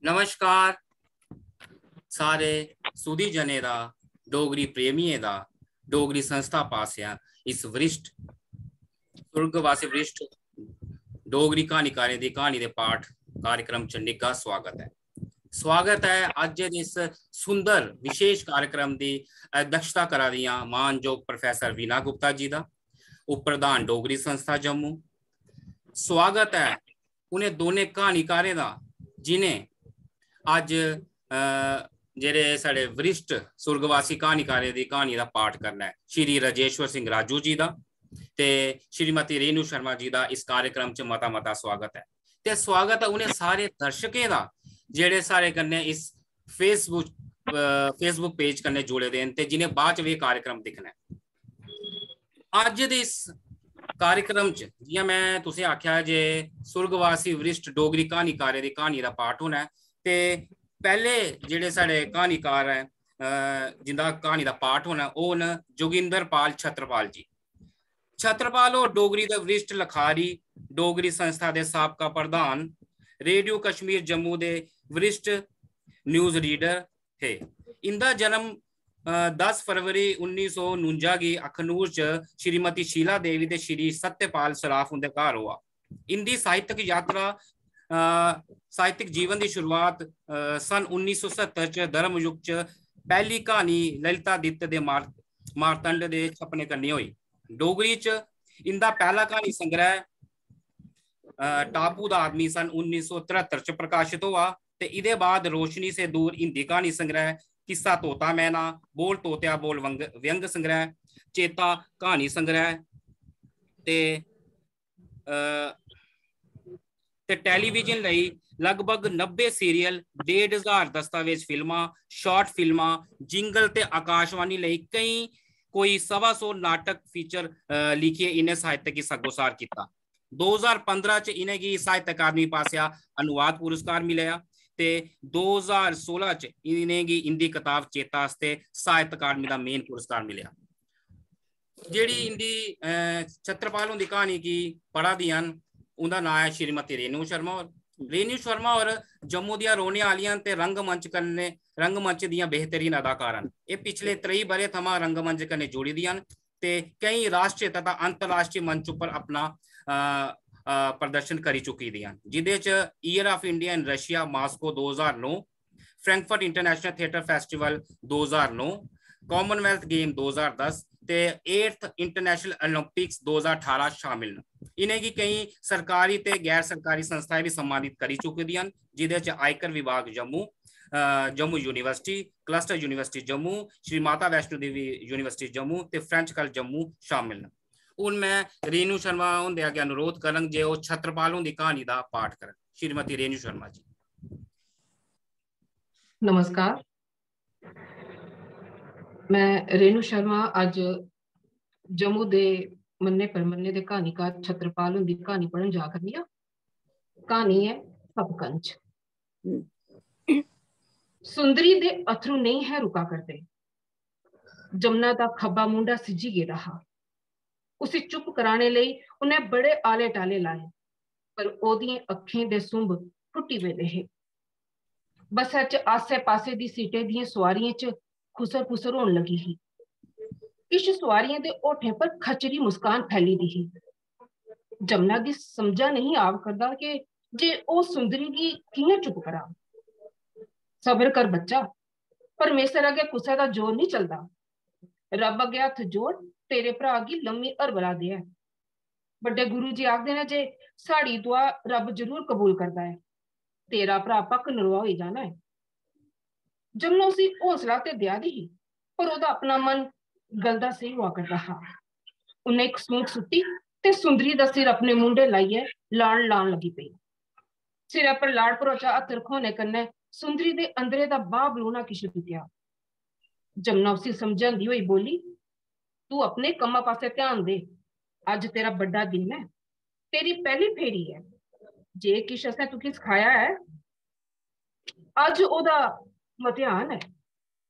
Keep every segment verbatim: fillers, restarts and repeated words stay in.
नमस्कार सारे सुधी जने दा, डोगरी प्रेमियें दा, डोगरी संस्था पासेआ इस वरिष्ठ, सुर्गवासी वरिष्ठ डोगरी क्हानीकारें दी क्हानी दे पाठ कार्यक्रम च निग्घा स्वागत ऐ। स्वागत ऐ अज्ज दे इस सुंदर विशेष कार्यक्रम दी अध्यक्षता करा दियां मानजोग प्रोफेसर वीणा गुप्ता जी दा, उप प्रधान डोगरी संस्था जम्मू। स्वागत ऐ उ'नें दोनें क्हानीकारें दा जि'नें अज्ज, अ, जेह्ड़े साढ़े वरिष्ठ सुर्गवासी क्हानीकारें दी क्हानी दा पाठ करना ऐ, श्री राजेश्वर सिंह राजू जी दा ते श्रीमती रेणु शर्मा जी दा इस कार्यक्रम च मता मता स्वागत ऐ। ते स्वागत ऐ उ'नें सारे दर्शकें दा जेह्ड़े साढ़े कन्नै इस Facebook, अ, Facebook पेज कन्नै जुड़े दे न ते जि'नें बाद च बी एह् कार्यक्रम दिक्खना ऐ। अज्ज दे इस कार्यक्रम च जि'यां में तुसें आखेआ जे सुर्गवासी वरिष्ठ डोगरी क्हानीकारें दी क्हानी दा पाठ होना ऐ ते पैह्ले जेह्ड़े साढ़े क्हानीकार ऐ, अ, जिंदा क्हानी दा पाठ होना, ओह् न जोगिंदर पाल छत्रपाल जी। छत्रपाल होर डोगरी दे वरिष्ठ लखारी, डोगरी संस्था दे साबका प्रधान, रेडियो कश्मीर जम्मू दे वरिष्ठ न्यूज रीडर हे। इंदा जन्म, अ, दस फरवरी उन्नी सौ नुंजा गी अखनूर च श्रीमती शीला देवी ते श्री सत्यपाल सराफ हुंदे घर होआ। इंदी साहित्यक यात्रा, अ, साहित्यक जीवन दी शुरुआत, अ, सन उन्नी सौ सत्तर च धर्मयुग च पैह्ली क्हानी ललितादित्य दे मार-, मारतंड दे छपने कन्नै होई। डोगरी च इंदा पैह्ला क्हानी संग्रह, अ, टापू दा आदमी सन उन्नी सौ तरहत्तर च प्रकाशत होआ ते इदे बाद रोशनी से दूर हिंदी क्हानी संग्रह, किस्सा तोता मैना, बोल तोत्या बोल वंग-, व्यंग संग्रह, चेता क्हानी संग्रह ते, अ, ते टेलीविजन लेई लगभग नब्बे सीरियल, डेढ़ हजार दस्तावेज फिल्मां, शार्ट फिल्मां, जिंगल ते आकाशवाणी लेई केई कोई सवा सौ नाटक फीचर, अ, लिखियै इ'नें साहित्य गी सग्गोसार कीता। दो ज्हार पंदरां च इ'नेंगी साहित्य अकादमी पासेआ अनुवाद पुरस्कार मिलेआ ते दो ज्हार सोलां च इ'नेंगी इंदी कताब चेता आस्तै साहित्य अकादमी दा मेन पुरस्कार मिलेआ। जेह्ड़ी इंदी, अ, छत्रपाल हुंदी क्हानी गी पढ़ा दियां न, उंदा नांऽ ऐ श्रीमती रेणु शर्मा होर। रेणु शर्मा होर जम्मू दियां रौह्ने आह्लियां न ते रंगमंच कन्नै, रंगमंच दियां बेहतरीन अदाकारा न। एह् पिछले त्रेई ब'रे थमां रंगमंच कन्नै जुड़ी दियां न ते केईं राष्ट्रीय तथा अंतर्राष्ट्रीय मंच उप्पर अपना, अ, अ, प्रदर्शन करी चुकी दियां न, जिंदे च Year of India in Russia, Moscow दो ज्हार नौ, Frankfurt International Theatre Festival दो ज्हार नौ, Commonwealth Game दो ज्हार दस ते eighth International Olympics दो ज्हार ठारां शामिल न। इ'नेंगी केईं सरकारी ते गैर सरकारी संस्थाएं बी सम्मानित करी चुकी दियां न, जिंदे च आयकर विभाग जम्मू, अ, Jammu university, cluster university Jammu, Shri Mata Vaishno Devi university Jammu ते फ्रेंच कॉलेज जम्मू शामिल न। हून में रेणु शर्मा हुंदे अग्गें अनुरोध करङ जे ओह् छत्रपाल हुंदी क्हानी दा पाठ करन। श्रीमती रेणु शर्मा जी। नमस्कार, में रेणु शर्मा अज्ज जम्मू दे मन्ने परमन्ने दे क्हानीकार छत्रपाल हुंदी क्हानी पढ़न जा करनी आं। क्हानी ऐ सपकंज। सुंदरी दे अथरू नेईं है रुका करदे। जमुना दा खब्बा मूंढा सिज्जी गेदा हा। उसी चुप कराने लेई उन्नै बड़े आले टाले लाए, पर ओह्दियें अक्खें दे सुंब फुट्टी पेदे हे। बस्सै च आस्सै पास्सै दी सीटें दियें सुआरियें च खुसर फुसर होन लगी ही। किश सुआरियें दे होठें पर खचरी मुस्कान फैली दी ही। जमुना दी समझा नेईं आव करदा के जे ओह् सुंदरी गी कि'यां चुप करा। सबर कर बच्चा, परमेसर अग्गें कुसै दा जोर निं चलदा। रब्ब अग्गें हत्थ जोड़, तेरे भ्राऽ गी लम्मी हरबला देऐ। बड्डे गुरु जी आखदे न जे साढ़ी दुआ रब्ब जरूर कबूल करदा ऐ। तेरा भ्राऽ पक्क नरोआ होई जाना ऐ। जमुना उसी हौसला ते देआ दी ही, पर ओह्दा अपना मन गलदा सेही होआ करदा हा। उन्नै इक सूंक सुट्टी ते सुंदरी दा सिर अपने मूंढे लाइयै लाड़ लान लगी पेई। सिरै पर लाड़ भरोचा हत्थ रखोने कन्नै सुंदरी दे अंदरै दा बाह् बलूना किश रुकेआ। जमुना उसी समझांदी होई बोली, "तू अपने कम्मा पासै ध्यान दे। अज्ज तेरा बड्डा दिन ऐ, तेरी पैह्ली फेरी ऐ। जे किश असें तुगी सखाया ऐ, अज्ज ओह्दा मतेहान ऐ,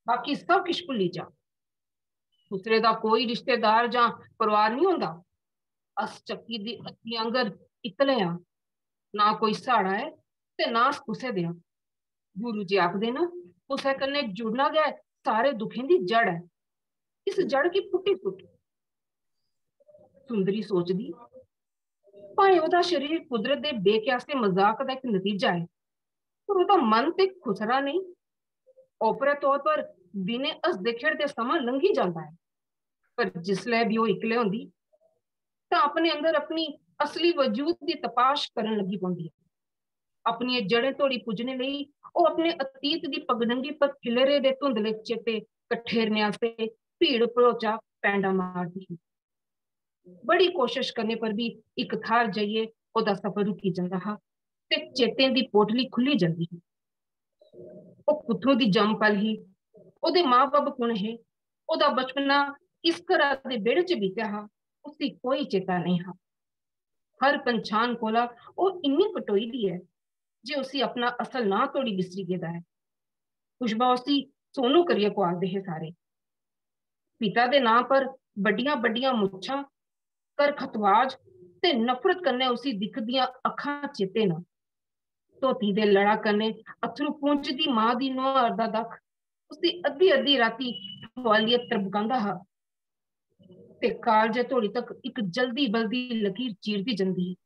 बाकी सब किश भुल्ली जा। खुसरे दा कोई रिश्तेदार जां परोआर निं होंदा। अस चक्की दी हत्ती आंगर इक्कले आं। ना कोई साढ़ा ऐ ते ना अस कुसै दे आं। गुरु जी आखदे न, "कुसै कन्नै जुड़ना गै सारे दुखें दी जड़ ऐ। इस जड़ गी पुट्टी सुट्ट।" सुंदरी सोचदी, भाएं ओह्दा शरीर कुदरत दे बेक्यासे मजाक दा इक नतीजा ऐ, पर ओह्दा मन ते खुसरा नेईं। ओपरे तौर पर दिनें हसदे खेढदे समां लंघी जंदा ऐ, पर जिसलै बी ओह् इक्कले होंदी, तां अपने अंदर अपनी असली वजूद दी तपाश करन लगी पौंदी ऐ। अपनियें जड़ें धोड़ी पुज्जने लेई ओह् अपने अतीत दी पगडंडी पर खिलरे दे धुंधले चेते कठेरने आस्तै भीड़ भरोचा पैंडा मारदी ही। बड़ी कोशश करने पर बी इक थाह्र जाइयै ओह्दा सफर रुकी जंदा हा ते चेतें दी पोटली खु'ल्ली जंदी ही। ओह् कुत्थों दी जम्म पल ही, ओह्दे मां बब्ब कु'न हे, ओह्दा बचपना इस घरा दे बेह्ड़े च बीतेआ हा, उसी कोई चेता नेईं हा। हर पंछान कोला ओह् इन्नी कटोई दी ऐ जे उसी अपना असल नांऽ तोड़ी बिसरी गेदा ऐ। खुशबा उसी सोनू करियै कुआलदे हे सारे। पिता दे नांऽ पर बड्डियां बड्डियां मुच्छां, करखतवाज ते नफरत कन्नै उसी दिखदियां अक्खां चेते न। धोती दे लड़ा कन्नै अत्थरू पूंझदी मां दी नुहार दा दक्ख उसी अद्धी अद्धी राती ठुआलियै त्रबकांदा हा ते कालजे धोड़ी तक इक जल्दी बलदी लकीर चीरदी जंदी ही।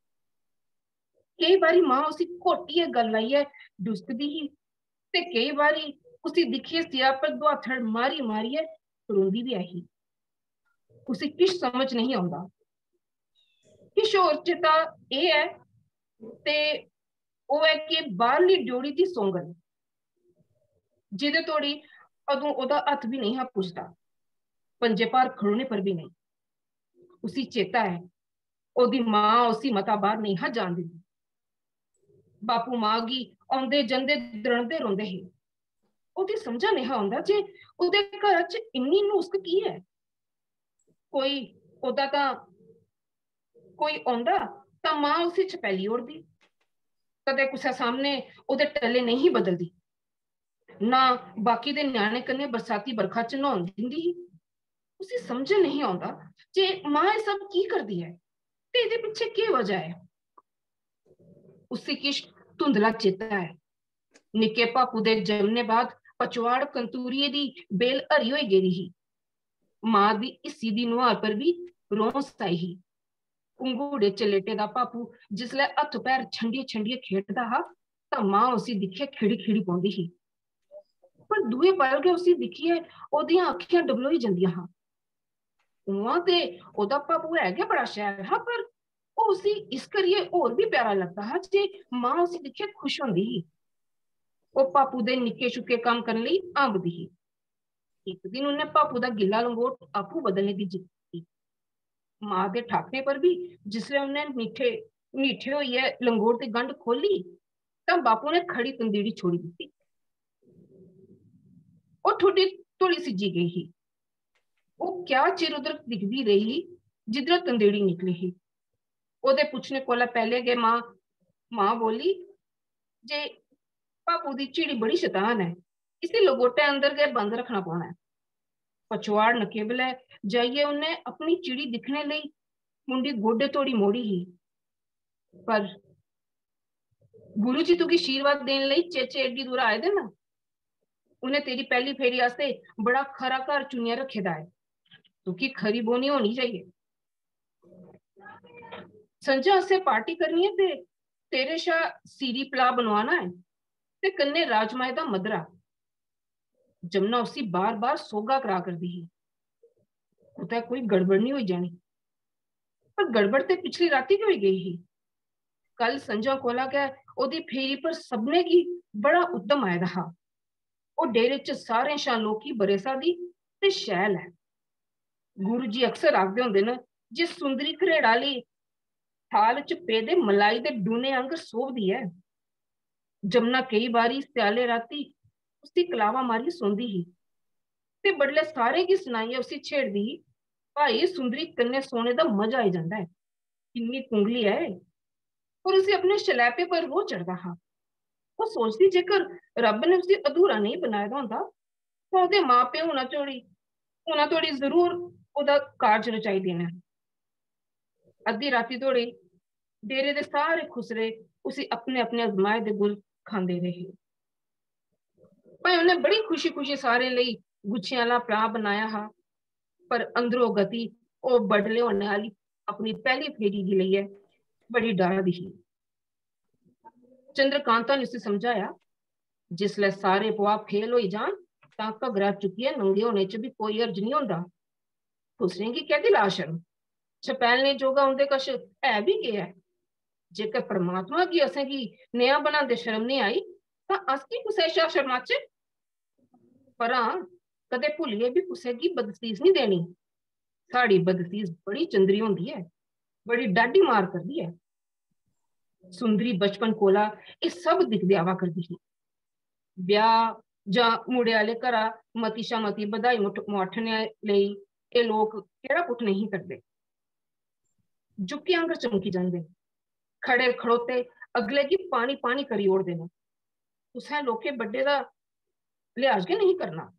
केई बारी मां उसी घोटियै गल लाइयै डुसकदी ही ते केई बारी उसी दिक्खियै सिरा पर दुहाथड़ मारी मारियै रोंदी बी ऐ ही। उसी किश समझ नहीं औंदा। किश होर चेता एह् ऐ ते ओह् ऐ कि बाह्रली ड्योढ़ी दी सौंगन, जेह्दे धोड़ी अदूं ओह्दा हत्थ बी नेईं हा पुजदा, पंजे भार खड़ोने पर बी नेईं। उसी चेता ऐ, ओह्दी मां उसी मता बाह्र नेईं हा जान दिंदी। बापू मां गी औंदे जंदे द्रणदे रौंह्दे हे। ओह्दी समझा नेईं हा औंदा जे ओह्दे घरा च इन्नी न्हूसक की ऐ। कोई ओह्दा तां कोई औंदा तां मां उसी छपैली ओड़दी। कदें कुसै सामने ओह्दे टल्ले नेईं ही बदलदी, ना बाकी दे ञ्याणे कन्नै बरसाती बरखा च न्हौन दिंदी ही। उसी समझ नेईं औंदा जे मां एह् सब की करदी ऐ ते एह्दे पिच्छे केह् वजह ऐ। उसी किश धुंधला चेता ऐ। निक्के भापू दे जमने बाद पचोआड़ कंतूरिये दी बेल हरी होई गेदी ही। मां दी हिस्सी दी नुहार पर बी रौंस आई ही। घुंघूड़े च लेटे दा भापू जिसलै हत्थ पैर छंडियै छंडियै खेढदा हा तां मां उसी दिक्खियै खिड़ी खिड़ी पौंदी ही। पर दूए पल गै उसी दिक्खियै ओह्दियां अक्खियां डबलोई जंदियां हां। उ'आं ते ओह्दा भापू है गै बड़ा शैल हा, पर ओह् उसी इस करियै होर बी प्यारा लगदा हा जे मां उसी दिक्खियै खुश होंदी ही। ओह् भापू दे निक्के शुक्के कम्म करने लेई हांबदी ही। इक दिन उन्नै भापू दा गिल्ला लंगोट आपूं बदलने दी जिद्द कीती। मां दे ठाकने पर बी जिसलै उन्नै मीठे मीठे होइयै लंगोट दी गंढ खोली तां बापू ने खड़ी तंदीड़ी छोड़ी दित्ती। ओह् ठुड्डी धोड़ी सिज्जी गेई ही। ओह् क्या चिर उद्धर दिखदी रेही जिद्धरा तंदीड़ी निकली ही। ओह्दे पुच्छने कोला पैह्ले गै मां मां बोली जे भापू दी चिड़ी बड़ी शतान ऐ, इसी लंगोटै अंदर गै बंद रक्खना पौना ऐ। पचोआड़ नकेबलै जाइयै उन्नै अपनी चिड़ी दिक्खने लेई मुंडी गोडे धोड़ी मोड़ी ही, पर गुरु जी तुगी आशीर्वाद देने लेई चेचे एड्डी दूरा आए दे न। उ'नें तेरी पैह्ली फेरी आस्तै बड़ा खरा घर चुनियै रक्खे दा ऐ। तुगी खरी बोनी होनी चाहिए। संझा असें पार्टी करनी ऐ ते तेरे शा सीरी पलाऽ बनोआना ऐ ते कन्नै राजमाएं दा मद्दरा। जमुना उसी बार-बार सोह्गा करा करदी ही, कुतै कोई गड़बड़ निं होई जानी। पर गड़बड़ ते पिछली रातीं गै होई गेई ही। कल संझा कोला गै ओह्दी फेरी पर सभनें गी बड़ा उद्दम आए दा हा। ओह् डेरे च सारें शा लौह्की बरेसा दी ते शैल ऐ। गुरु जी अक्सर आखदे होंदे न जे सुंदरी घरेड़ा आह्ली थाल च पेदे मलाई दे डूने आंगर सोभदी ऐ। जमुना केई बारी स्याले राती उसी कलावा मारियै सौंदी ही ते बडलै सारें गी सनाइयै उसी छेड़दी ही, "भाई, सुंदरी कन्नै सोने दा मजा आई जंदा ऐ, किन्नी कुंगली ऐ एह्।" पर उसी अपने शलैपे पर रोह् चढ़दा हा। ओह् सोचदी, जेकर रब्ब ने उसी अधूरा नेईं बनाए दा होंदा, तां ओह्दे मां-प्यो हुना धोड़ी, हुना धोड़ी जरूर ओह्दा कारज रचाई देना हा। अद्धी राती धोड़ी डेरे दे सारे खुसरे उसी अपने अपने अजमाए दे गुर खांदे रेह्। भाएं उन्नै बड़ी खुशी खुशी सारें लेई गुच्छें आह्ला प्लाऽ बनाया हा, पर अंदरो गति ओह् बडले होने आह्ली अपनी पैह्ली फेरी गी लेइयै बड़ी डरा दी ही। चंद्रकांता ने उसी समझाया, "जिसलै सारे पुआऽ फेल होई जान, तां घगरा चुक्कियै नंगे होने च बी कोई हर्ज निं होंदा। खुसरें गी कैह्दी ला शर्म? छपैलने जोगा उं'दे कश है बी केह् ऐ? जेकर परमात्मा गी असेंगी नेहा बनांदे शर्म निं आई, तां अस की कुसै शा शर्माचै? पर हां, कदें भुल्लियै बी कुसै गी बदसीस निं देनी। साढ़ी बदसीस बड़ी चंदरी होंदी ऐ, बड़ी डाढी मार करदी ऐ।" सुंदरी बचपन कोला एह् सब दिखदे आवा करदी ही। ब्याह जां मुड़े आह्ले घरा मती शा मती बधाई मुठ-, मुआठने लेई एह् लोक केह्ड़ा पुट्ठ नेईं करदे। जुक्के आंगर चमकी जंदे न। खड़े खड़ोते अगले गी पानी पानी करी ओड़दे न। कुसै लोकें बड्डे दा लिहाज गै नेईं करना।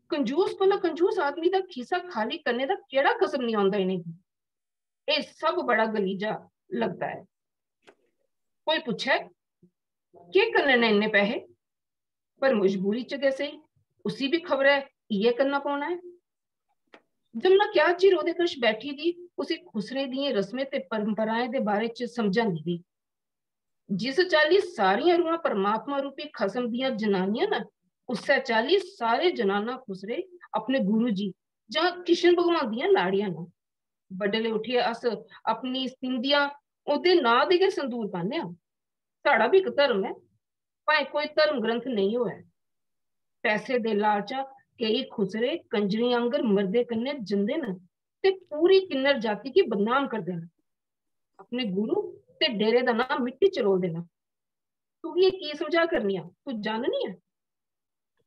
कंजूस कोला कंजूस आदमी दा खीसा खाली करने दा केह्ड़ा कसम निं औंदा इ'नेंगी। एह् सब बड़ा गलीजा लगदा ऐ। कोई पुच्छै, "केह् करने न इन्ने पैहे?" पर मजबूरी च गै सेही, उसी बी खबरै इ'यै करना पौना ऐ। जमुना क्या चिर ओह्दे कश बैठी दी उसी खुसरे दियें रस्में ते परंपराएं दे बारे च समझांदी रेही। जिस चाल्ली सारियां रूहां परमात्मा रूपी खसम दियां जनानियां न, उस्सै चाल्ली सारे जनानां खुसरे अपने गुरु जी जां किशन भगवान दियां लाड़ियां न। बडले उठियै अस अपनी सींदियां ओह्दे नांऽ दे गै संदूर पान्ने आं। साढ़ा बी इक धर्म ऐ, भाएं कोई धर्म ग्रंथ नेईं होऐ। पैसे दे लालचा केई खुसरे कंजरी आंगर मर्दे कन्नै जंदे न ते पूरी किन्नर जाति गी बदनाम करदे न। अपने गुरु ते डेरे दा नांऽ मिट्टी च रोलदे न। तुगी एह् की समझा करनी आं, तू जाननी ऐ?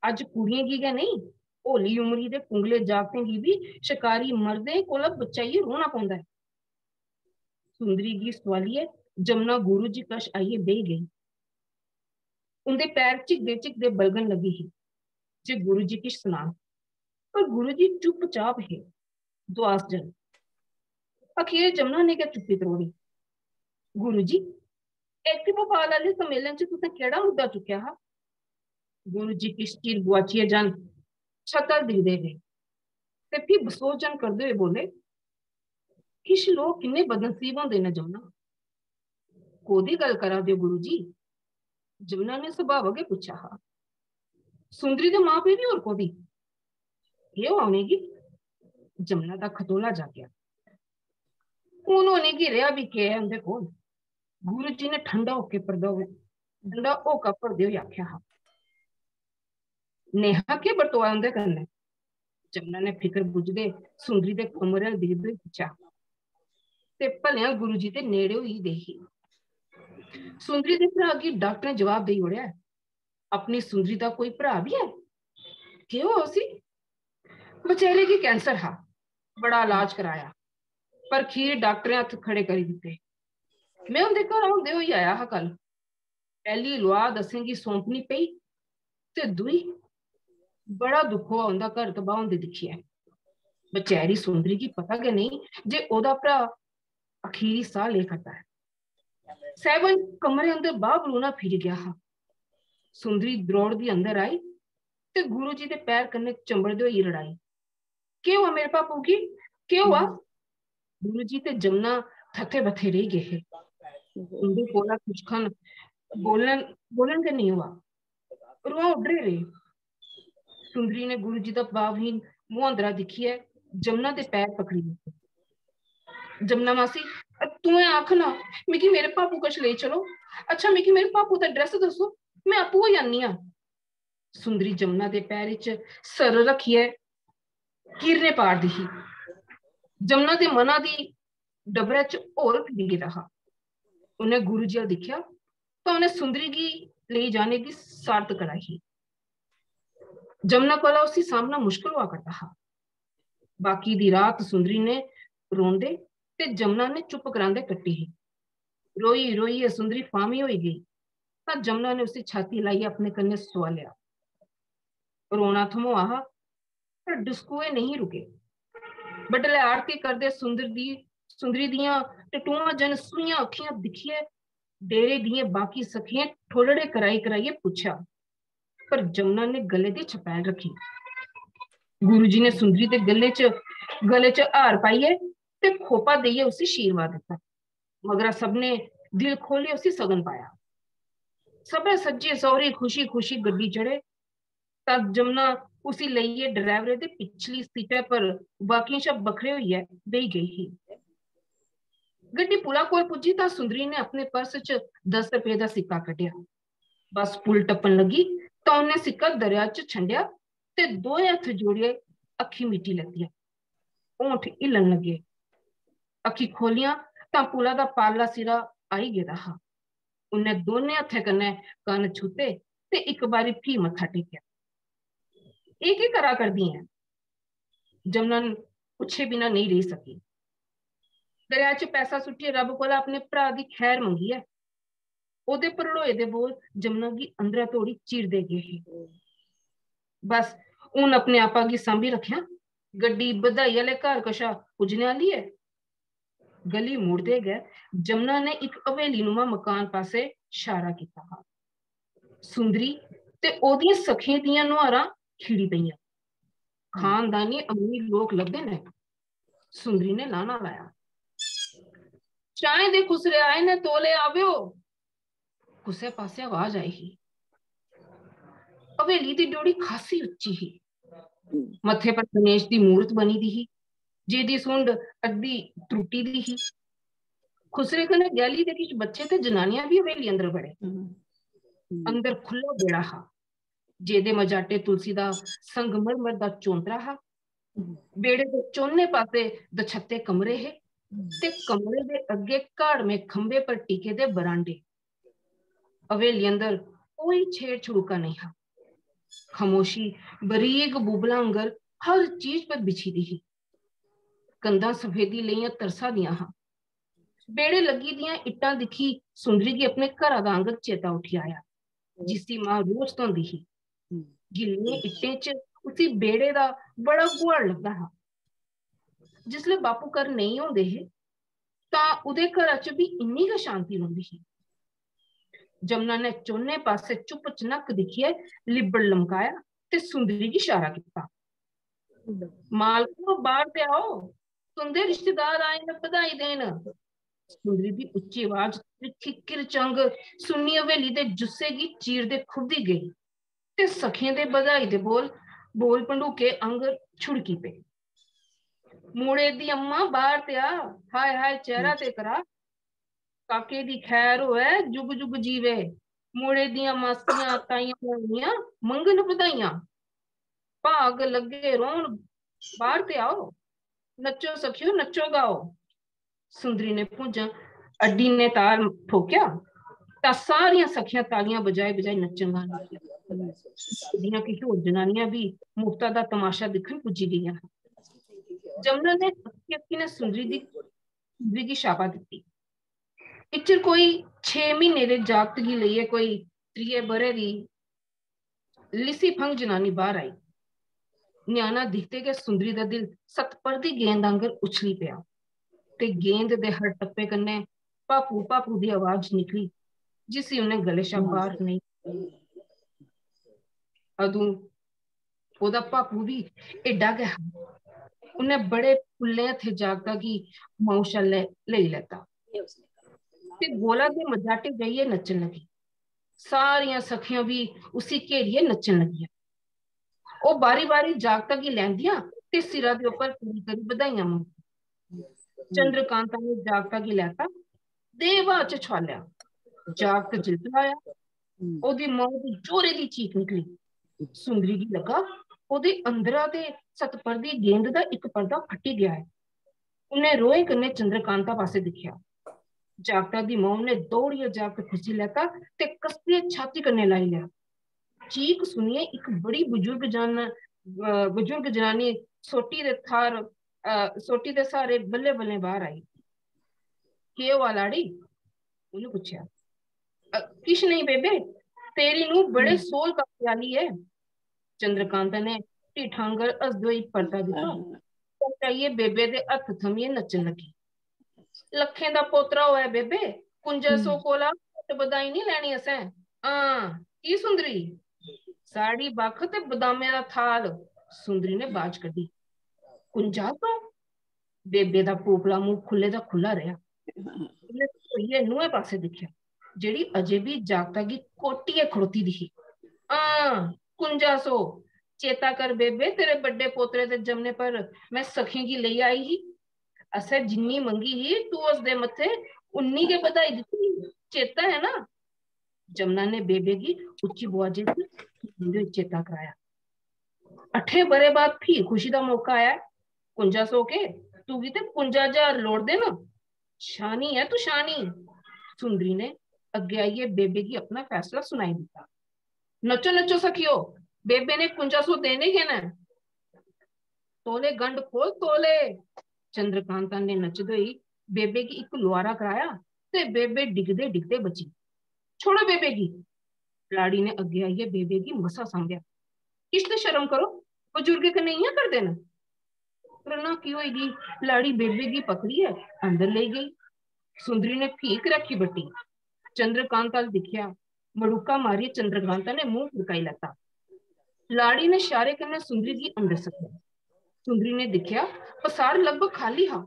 अज्ज कुड़ियें गी गै नेईं, हौली उमरी दे कुंगले जागतें गी बी शकारी मर्दें कोला बचाइयै रौह्ना पौंदा ऐ। सुंदरी गी सुआलियै जमुना गुरु जी कश आइयै बेही गेई। उं'दे पैर झिकदे झिकदे बलगन लगी ही जे गुरु जी किश सनान, पर गुरु जी चुपचाप हे, दुआस जन। अखीर जमुना ने गै चुप्पी त्रोड़ी। "गुरु जी, इक भोपाल आह्ले सम्मेलन च तुसें केह्ड़ा मुद्दा चुक्केआ हा?" गुरु जी किश चिर गुआचियै जन छत्ता दिखदे रेह् ते फ्ही बसोस जन करदे होए बोले, "किश लोक किन्ने बदनसीब होंदे न जमुना।" "कोह्दी गल्ल करा दे ओ गुरु जी?" जमुना ने सुभावक गै पुच्छेआ हा। "सुंदरी दे मां प्यो दी, होर कोह्दी?" "केह् होआ उ'नेंगी?" जमुना दा खतोला जागेआ। हून उ'नेंगी रेहा बी केह् ऐ उं'दे कोल? गुरु जी ने ठंडा होके भरदा होए, ठंडा होका भरदे होई आखेआ हा। "नेहा केह् बरतोआ उं'दे कन्नै?" जमुना ने फिकर बुझदे सुंदरी दे कमरे अ'ल्ल दिखदे होई पुच्छेआ। ते भलेआं गुरु जी दे नेड़े होई दे ही। सुंदरी दे भ्राऽ गी डाक्टरें जवाब देई ओड़ेआ ऐ। अपनी सुंदरी दा कोई भ्राऽ बी ऐ? केह् होआ उसी? बचैरे गी कैंसर हा, बड़ा इलाज कराया, पर खीर डाक्टरें हत्थ खड़े करी दित्ते। में उं'दे घर होंदे होई आया हा कल। पैह्ली लुआद असेंगी सौंपनी पेई ते दूई, बड़ा दुख होआ उं'दा घर तबाह होंदे दिक्खियै। बचैरी सुंदरी गी पता गै नेईं जे ओह्दा भ्राऽ अखीरी साह् ले करदा ऐ। सैवन कमरे अंदर बाह् बलूना फिरी गेआ हा। सुंदरी द्रौड़दी अंदर आई ते गुरु जी दे पैर कन्नै चंबड़दे होई रड़ाई, "केह् होआ मेरे पापू गी? केह् होआ?" गुरु जी ते जमुना थत्थे बत्थे रेही गे हे। उं'दे कोला कुछ खन बोलन, बोलन गै नेईं होआ। रोआ उड्डरे रेह्। सुंदरी ने गुरु जी दा भावहीन मुहांदरा दिक्खियै जमुना दे पैर पकड़ी लैते। "जमुना मासी, तूं गै आख ना, मिगी मेरे पापू कश लेई चलो। अच्छा, मिगी मेरे पापू दा address दस्सो, में आपूं होई आनी आं।" सुंदरी जमुना दे पैर च सर रखियै कीरने पारदी ही। जमुना दे मना दी डबरै च होर फिरी गेदा हा। उन्नै गुरु जी अ'ल्ल दिक्खेआ तां उन्नै सुंदरी गी लेई जाने दी सारत कराई ही। जमुना कोला उसी सामना मुश्कल होआ करदा हा। बाकी दी रात सुंदरी ने रोंदे ते जमुना ने चुप करांदे कट्टी ही। रोई रोइयै सुंदरी फामी होई गेई तां जमुना ने उसी छाती लाइयै अपने कन्नै सुआ लेआ। रोना थमोआ हा, पर डुसकुए नेईं रुके। बडलै आरती करदे सुंदर दी सुंदरी दियां टटूआं जन सूइयां अक्खियां दिक्खियै डेरे दियें बाकी सखियें ठोलड़े कराई कराइयै पुच्छेआ, पर जमुना ने गले दी छपैल रक्खी। गुरु जी ने सुंदरी दे गले च गले च हार पाइयै ते खोपा देइयै उसी शीरवाद दित्ता। मगरा सबने दिल खोलियै उसी सगन पाया। सबै सज्जे सौहरी खुशी खुशी गड्डी चढ़े। तां जमुना उसी लेइयै ड्राइवरे दे पिछली सीटै पर बाकियें शा बक्खरे होइयै बेही गेई ही। गड्डी पुला कोल पुज्जी तां सुंदरी ने अपने पर्स च दस रपेऽ दा सिक्का कड्ढेआ। बस पुल टप्पन लगी तां उन्नै सिक्का दरेआ च छंडेआ ते दोए हत्थ जोड़ियै अक्खीं मीटी लैतियां। होंठ हिल्लन लगे। अक्खीं खोह्लियां तां पुला दा पारला सिरा आई गेदा हा। उन्नै दोनें हत्थें कन्नै कन्न छूते ते इक बारी फ्ही मत्था टेकेआ। "एह् केह् करा करदी ऐं?" जमुना पुच्छे बिना नेईं रेही सकी। दरेआ च पैसा सुट्टियै रब कोला अपने भ्राऽ दी खैर मंगी ऐ। ओह्दे भरड़ोए दे बोल जमुना गी अंदरा तोड़ी चीरदे गे हे। "बस, हून अपने आपा गी सांभी रक्खेआं। गड्डी बधाई आह्ले घर कशा पुज्जने आह्ली ऐ।" गली मुड़दे गै जमुना ने इक हवेली नुमा मकान पासै इशारा कीता हा। सुंदरी ते ओह्दियें सखियें दियां नुहारां खिड़ी पेइयां। "खानदानी अमीर लोक लब्धे न," सुंदरी ने लाना लाया। "चाएं दे खुसरे आए न, तौले आवेओ," कुसै पासै आवाज आई ही। हवेली दी ड्योढ़ी खासी उच्ची ही। मत्थे पर गणेश दी मूरत बनी दी ही, जेदी सुंड अद्धी त्रुट्टी दी ही। खुसरे कन्नै गैली दे किश बच्चे ते जनानियां बी हवेली अंदर बड़े। हम्म। अंदर खु'ल्ला बेड़ा हा, जेदे मजाटे तुलसी दा संगमरमर दा चौंतरा हा। बेड़े दे चौने पासे दछत्ते कमरे हे ते कमरे दे अग्गे घाड़में खंभे पर टिके दे बरांडे। हवेली अंदर कोई छेड़ छड़ूका नेईं हा। खामोशी, बरीक बुबला आंगर हर चीज पर बिछी दी ही। कंधां सफेदी लेइयां तरसा दियां हां। बेड़े लग्गी दियां इट्टां दिक्खी सुंदरी गी अपने घरा दा आंगर चेता उठी आया, जिसी मां रोज धोंदी ही। गिल्लियें इट्टें च उसी बेड़े दा बड़ा गुहाड़ लगदा हा। जिसलै बापू घर नेईं होंदे हे, तां उदे घरा च बी इन्नी गै शांति रौंदी ही। जमुना ने चौने पासे चुप चनक दिक्खियै लिब्बड़ लमकाया ते सुंदरी गी इशारा कीता, "मालको, बाहर ते आओ, तुंदे रिश्तेदार आए न बधाई देन।" सुंदरी दी उच्ची आवाज, त्रिक्खी किरचंग सुन्नी हवेली दे जुस्से गी चीरदे खु'बदी गेई ते सखियें दे बधाई दे बोल, बोल भंडूके आंगर छुड़की पे। "मुड़े दी अम्मा, बाहर ते आ, हाय हाय चेहरा ते करा। काके दी खैर होऐ, जुग जुग जीवे। मुड़े दियां मासियां ताइयां होनियां, मंगन बधाइयां। भाग लग्गे रौहन, बाहर ते आओ। नच्चो सखियो, नच्चो गाओ।" सुंदरी ने भुंजा अड्डी ने ताल ठोकेआ तां सारियां सखियां तालियां बजाई बजाई नच्चन लान लगियां। जियां किश होर जनानियां बी मुफ्ता दा तमाशा दिक्खन पुज्जी गेइयां। जमुना ने अक्खी अक्खी ने सुंदरी दी, सुंदरी गी शाबा दित्ती। इच्चर कोई छे म्हीने दे जागत गी लेइयै कोई त्रीए ब'रे दी लिसी फंग जनानी बाहर आई। ञ्याणा दिखदे गै सुंदरी दा दिल सतपरदी गेंद आंगर उछली पेआ ते गेंद दे हर टप्पे कन्नै "भापू, भापू" दी आवाज निकली, जिसी उन्नै गले शा बाहर नेईं। अदूं ओह्दा भापू बी एड्डा गै हा। उन्नै बड़े फुल्लें हत्थें जागता गी माऊ शा ले-, लेई लैता ते गोला दे मझाटै जाइयै नच्चन लगी। सारियां सखियां बी उसी घेरियै नच्चन लगियां। ओह् बारी-बारी जागता गी लैंदियां ते सिरा दे उप्पर पूरी करी बधाइयां मंगदियां। चंद्रकांता ने जागता गी लैता, देवा च छुआलेआ। जागत जिल्लै आया, ओह्दी माऊ दी जोरे दी चीख निकली। सुंदरी गी लग्गा, ओह्दे अंदरा दे सतपरदी गेंद दा इक पर्दा फटी गेआ ऐ। उन्नै रोहें कन्नै चंद्रकांता पासै दिक्खेआ। जागता दी माऊ ने दौड़ियै जागत खिच्ची लैता ते कस्सियै छाती कन्नै लाई लेआ। चीक सुनियै इक बड़ी बुजुर्ग जन-, अ, बुजुर्ग जनानी सोटी दे थार, अ, सोटी दे स्हारे बल्लें-बल्लें बाहर आई। "केह् होआ लाड़ी?" उ'न्नै पुच्छेआ। "अ, किश नेईं बेबे, तेरी नूंह् बड़े हम्म। सोल काके आह्ली ऐ।" चंद्रकांता ने ढिठ आंगर हसदे होई परता दित्ता। ते जाइयै बेबे दे हत्थ थमियै नच्चन लगी। लक्खें दा पोतरा होऐ बेबे, कुंजा सौ कोला घट्ट बधाई निं लैनी असें। हां, की सुंदरी? साढ़ी बक्ख ते बदामें दा थाल। सुंदरी ने बाज कड्ढी। कुंजा सौ? बेबे दा पोपला मुंह खु'ल्ले दा खु'ल्ला रेहा। उ'न्नै धोइयै नूंहै पासै दिक्खेआ, जेह्ड़ी अजें बी जागता गी कोटियै खड़ोती दी ही। हां, कुंजा सौ। चेता कर बेबे, तेरे बड्डे पोतरे दे जमने पर में सखियें गी लेई आई ही। असें जिन्नी मंगी ही, तू उसदे मत्थे उन्नी गै बधाई दित्ती ही। चेता ऐ ना? जमुना ने बेबे गी उच्ची बुआजे च चेता कराया। अठें ब'रें बाद फ्ही खुशी दा मौका आया। कुंजा सौ के, तुगी ते कुंजा ज्हार लोड़दे न। शानी ऐ तू, शानी। सुंदरी ने अग्गें आइयै बेबे गी अपना फैसला सुनाई दित्ता। नच्चो, नच्चो सखियो, बेबे ने कुंजा सौ देने गै न। तौले गंढ खोल, तौले। चंद्रकांता ने नचदे होई बेबे गी इक लुआरा कराया ते बेबे डिगदे डिगदे बची। छोड़ो बेबे गी। लाड़ी ने अग्गें आइयै बेबे गी मसा सांभेआ। किश ते शर्म करो, बजुर्गें कन्नै इ'यां करदे न। रौनकी होई गेई। लाड़ी बेबे गी पकड़ियै अंदर लेई गेई। सुंदरी ने फ्ही करैक्खी बट्टी। चंद्रकांता अ'ल्ल दिक्खेआ। मड़ूका मारियै चंद्रकांता ने मूंह फड़काई लैता। लाड़ी ने शारे कन्नै सुंदरी गी अंदर सद्देआ। सुंदरी ने दिक्खेआ, पसार लगभग खाली हा।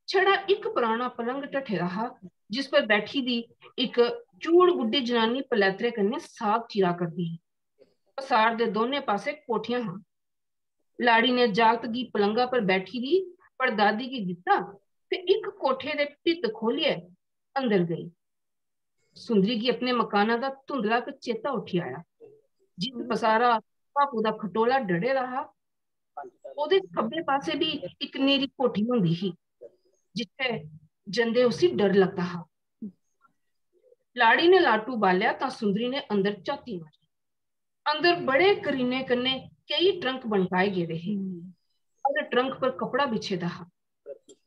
छड़ा इक पराना पलंग ढट्ठे दा हा, जिस पर बैठी दी इक चूड़ गुड्डी जनानी पलैतरे कन्नै साग चीरा करदी ही। पसार दे दोनें पासै कोठियां हां। लाड़ी ने जागत गी पलंगा पर बैठी दी पड़दादी गी दित्ता ते इक कोठे दे भित्त खोलियै अंदर गई। सुंदरी गी अपने मकाना दा धुंधला क चेता उठी आया। जिस पसारा भापू दा खटोला डढ़े दा हा, ओह्दे खब्बे पासै बी इक नीरी कोठी होंदी ही, जित्थै जंदे उसी डर लगदा हा। लाड़ी ने लाटू बालेआ तां सुंदरी ने अंदर झाती मारी। अंदर बड़े करीने कन्नै केई ट्रंक बनकाए गेदे हे। हर ट्रंक पर कपड़ा बिछे दा हा।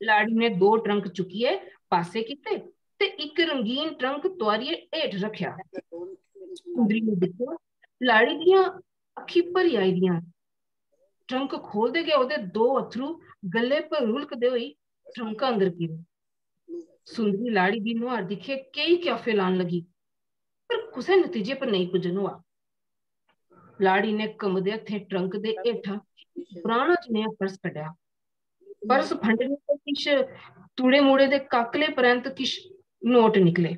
लाड़ी ने दो ट्रंक चुक्कियै पासै कीते ते इक रंगीन ट्रंक तुआरियै हेठ रखेआ। सुंदरी ने दिक्खेआ, लाड़ी दियां अक्खीं भरी आई दियां। ट्रंक खोलदे गै ओह्दे दो अत्थरू गल्ले पर रुलकदे होई ट्रंका अंदर गिरे। सुंदरी लाड़ी दी नुहार दिक्खियै केई क्याफे लान लगी, पर कुसै नतीजे पर नेईं पुज्जन होआ। लाड़ी ने कंबदे हत्थें ट्रंक दे हेठा इक पराना जनेहा पर्स कड्ढेआ। पर्स फंडने ते किश तूड़े-मूड़े दे काकले परैंत किश नोट निकले।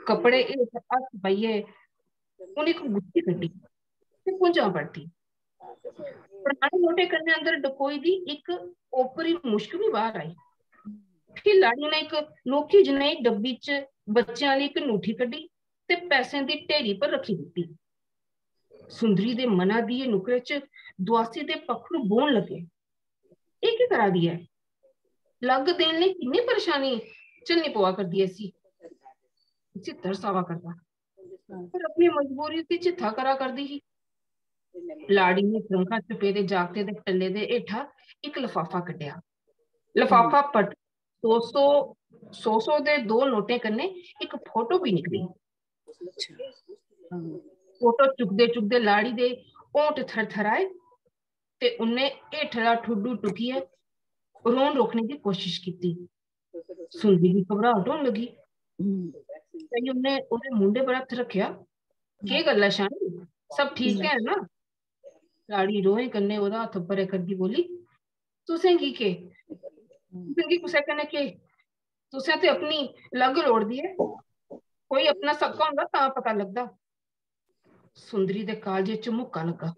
कपड़े हेठ हत्थ पाइयै उ'नें इक गुत्थी कड्ढी ते भुंजा परती। पराने नोटें कन्नै अंदर डकोई दी इक ओपरी मुश्क बी बाहर आई। फ्ही लाड़ी ने इक नोखी जनेही डब्बी च बच्चें आह्ली इक ङूठी कड्ढी ते पैसें दी ढेरी पर रक्खी दित्ती। सुंदरी दे मना दी नुकरे च दुआसी दे पक्खरू बौह्न लगे। एह् केह् करा दी ऐ? लग्ग देन लेई किन्नी परेशानी झल्लनी पवा करदी ऐ इसी। इसी तरस आवा करदा। पर अपनी मजबूरी उसी चित्था करा करदी ही। लाड़ी ने ट्रंका च पेदे जागते दे टल्ले दे हेठा इक लफाफा कड्ढेआ। लफाफा पट सौ सौ, सौ सौ दे दो नोटें कन्नै इक फोटो बी निकली। फोटो चुकदे चुकदे लाड़ी दे होंठ थरथराए ते उन्नै हेठला ठुड्डू टुकियै रोन रोकने दी कोशिश कीती। सुंदरी गी घबराहट होन लगी। तां उन्नै ओह्दे मूंढे पर हत्थ रक्खेआ। "केह् गल्ल ऐ शानी, सब ठीक ऐ ना?" लाड़ी रोहें कन्नै ओह्दा हत्थ परे करदी बोली, "तुसें गी केह्? तुसें गी कुसै कन्नै केह्? तुसें ते अपनी लग्ग लोड़दी ऐ। कोई अपना सक्का होंदा तां पता लगदा।" सुंदरी दे कालजे च मुक्का लग्गा।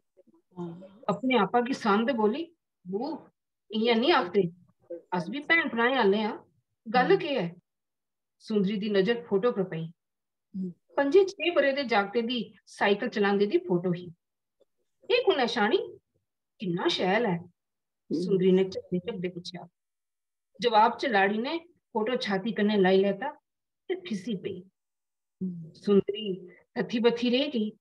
अपने आपा गी सांभदे बोली, "बू, इ'यां निं आखदे। अस बी भैन भ्राएं आह्ले आं। गल्ल केह् ऐ?" सुंदरी दी नजर फोटो पर पेई। पंजे छे ब'रे दे जागते दी साइकल चलांदे दी फोटो ही। "एह् कु'न ऐ शानी? किन्ना शैल ऐ?" सुंदरी ने झकदे झकदे पुच्छेआ। जवाब च लाड़ी ने फोटो छाती कन्नै लाई लैता ते फिसी पेई। सुंदरी हत्थी बत्थी रेही गेई।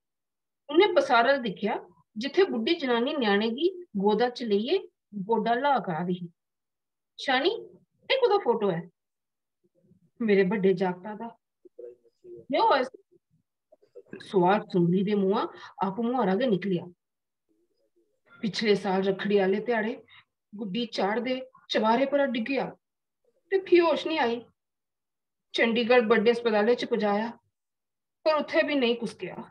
उन्नै पसारा दिक्खेआ जित्थै बुड्ढी जनानी ञ्याणे गी गोदा च लेइयै गोडा ल्हा करा दी ही। "शानी, एह् कोह्दा फोटो ऐ?" "मेरे बड्डे जागता दा।" "केह् होआ इस?" सोआल सुंदरी दे मुंहा आपमुहारा गै निकलेआ। "पिछले साल रक्खड़ी आह्ले ध्याड़े गुड्डी चाढ़दे चबारे परा डिग्गेआ। ते फ्ही होश निं आई। चंडीगढ़ बड्डे अस्पतालै च पजाया, पर उत्थै बी नेईं कुसकेआ।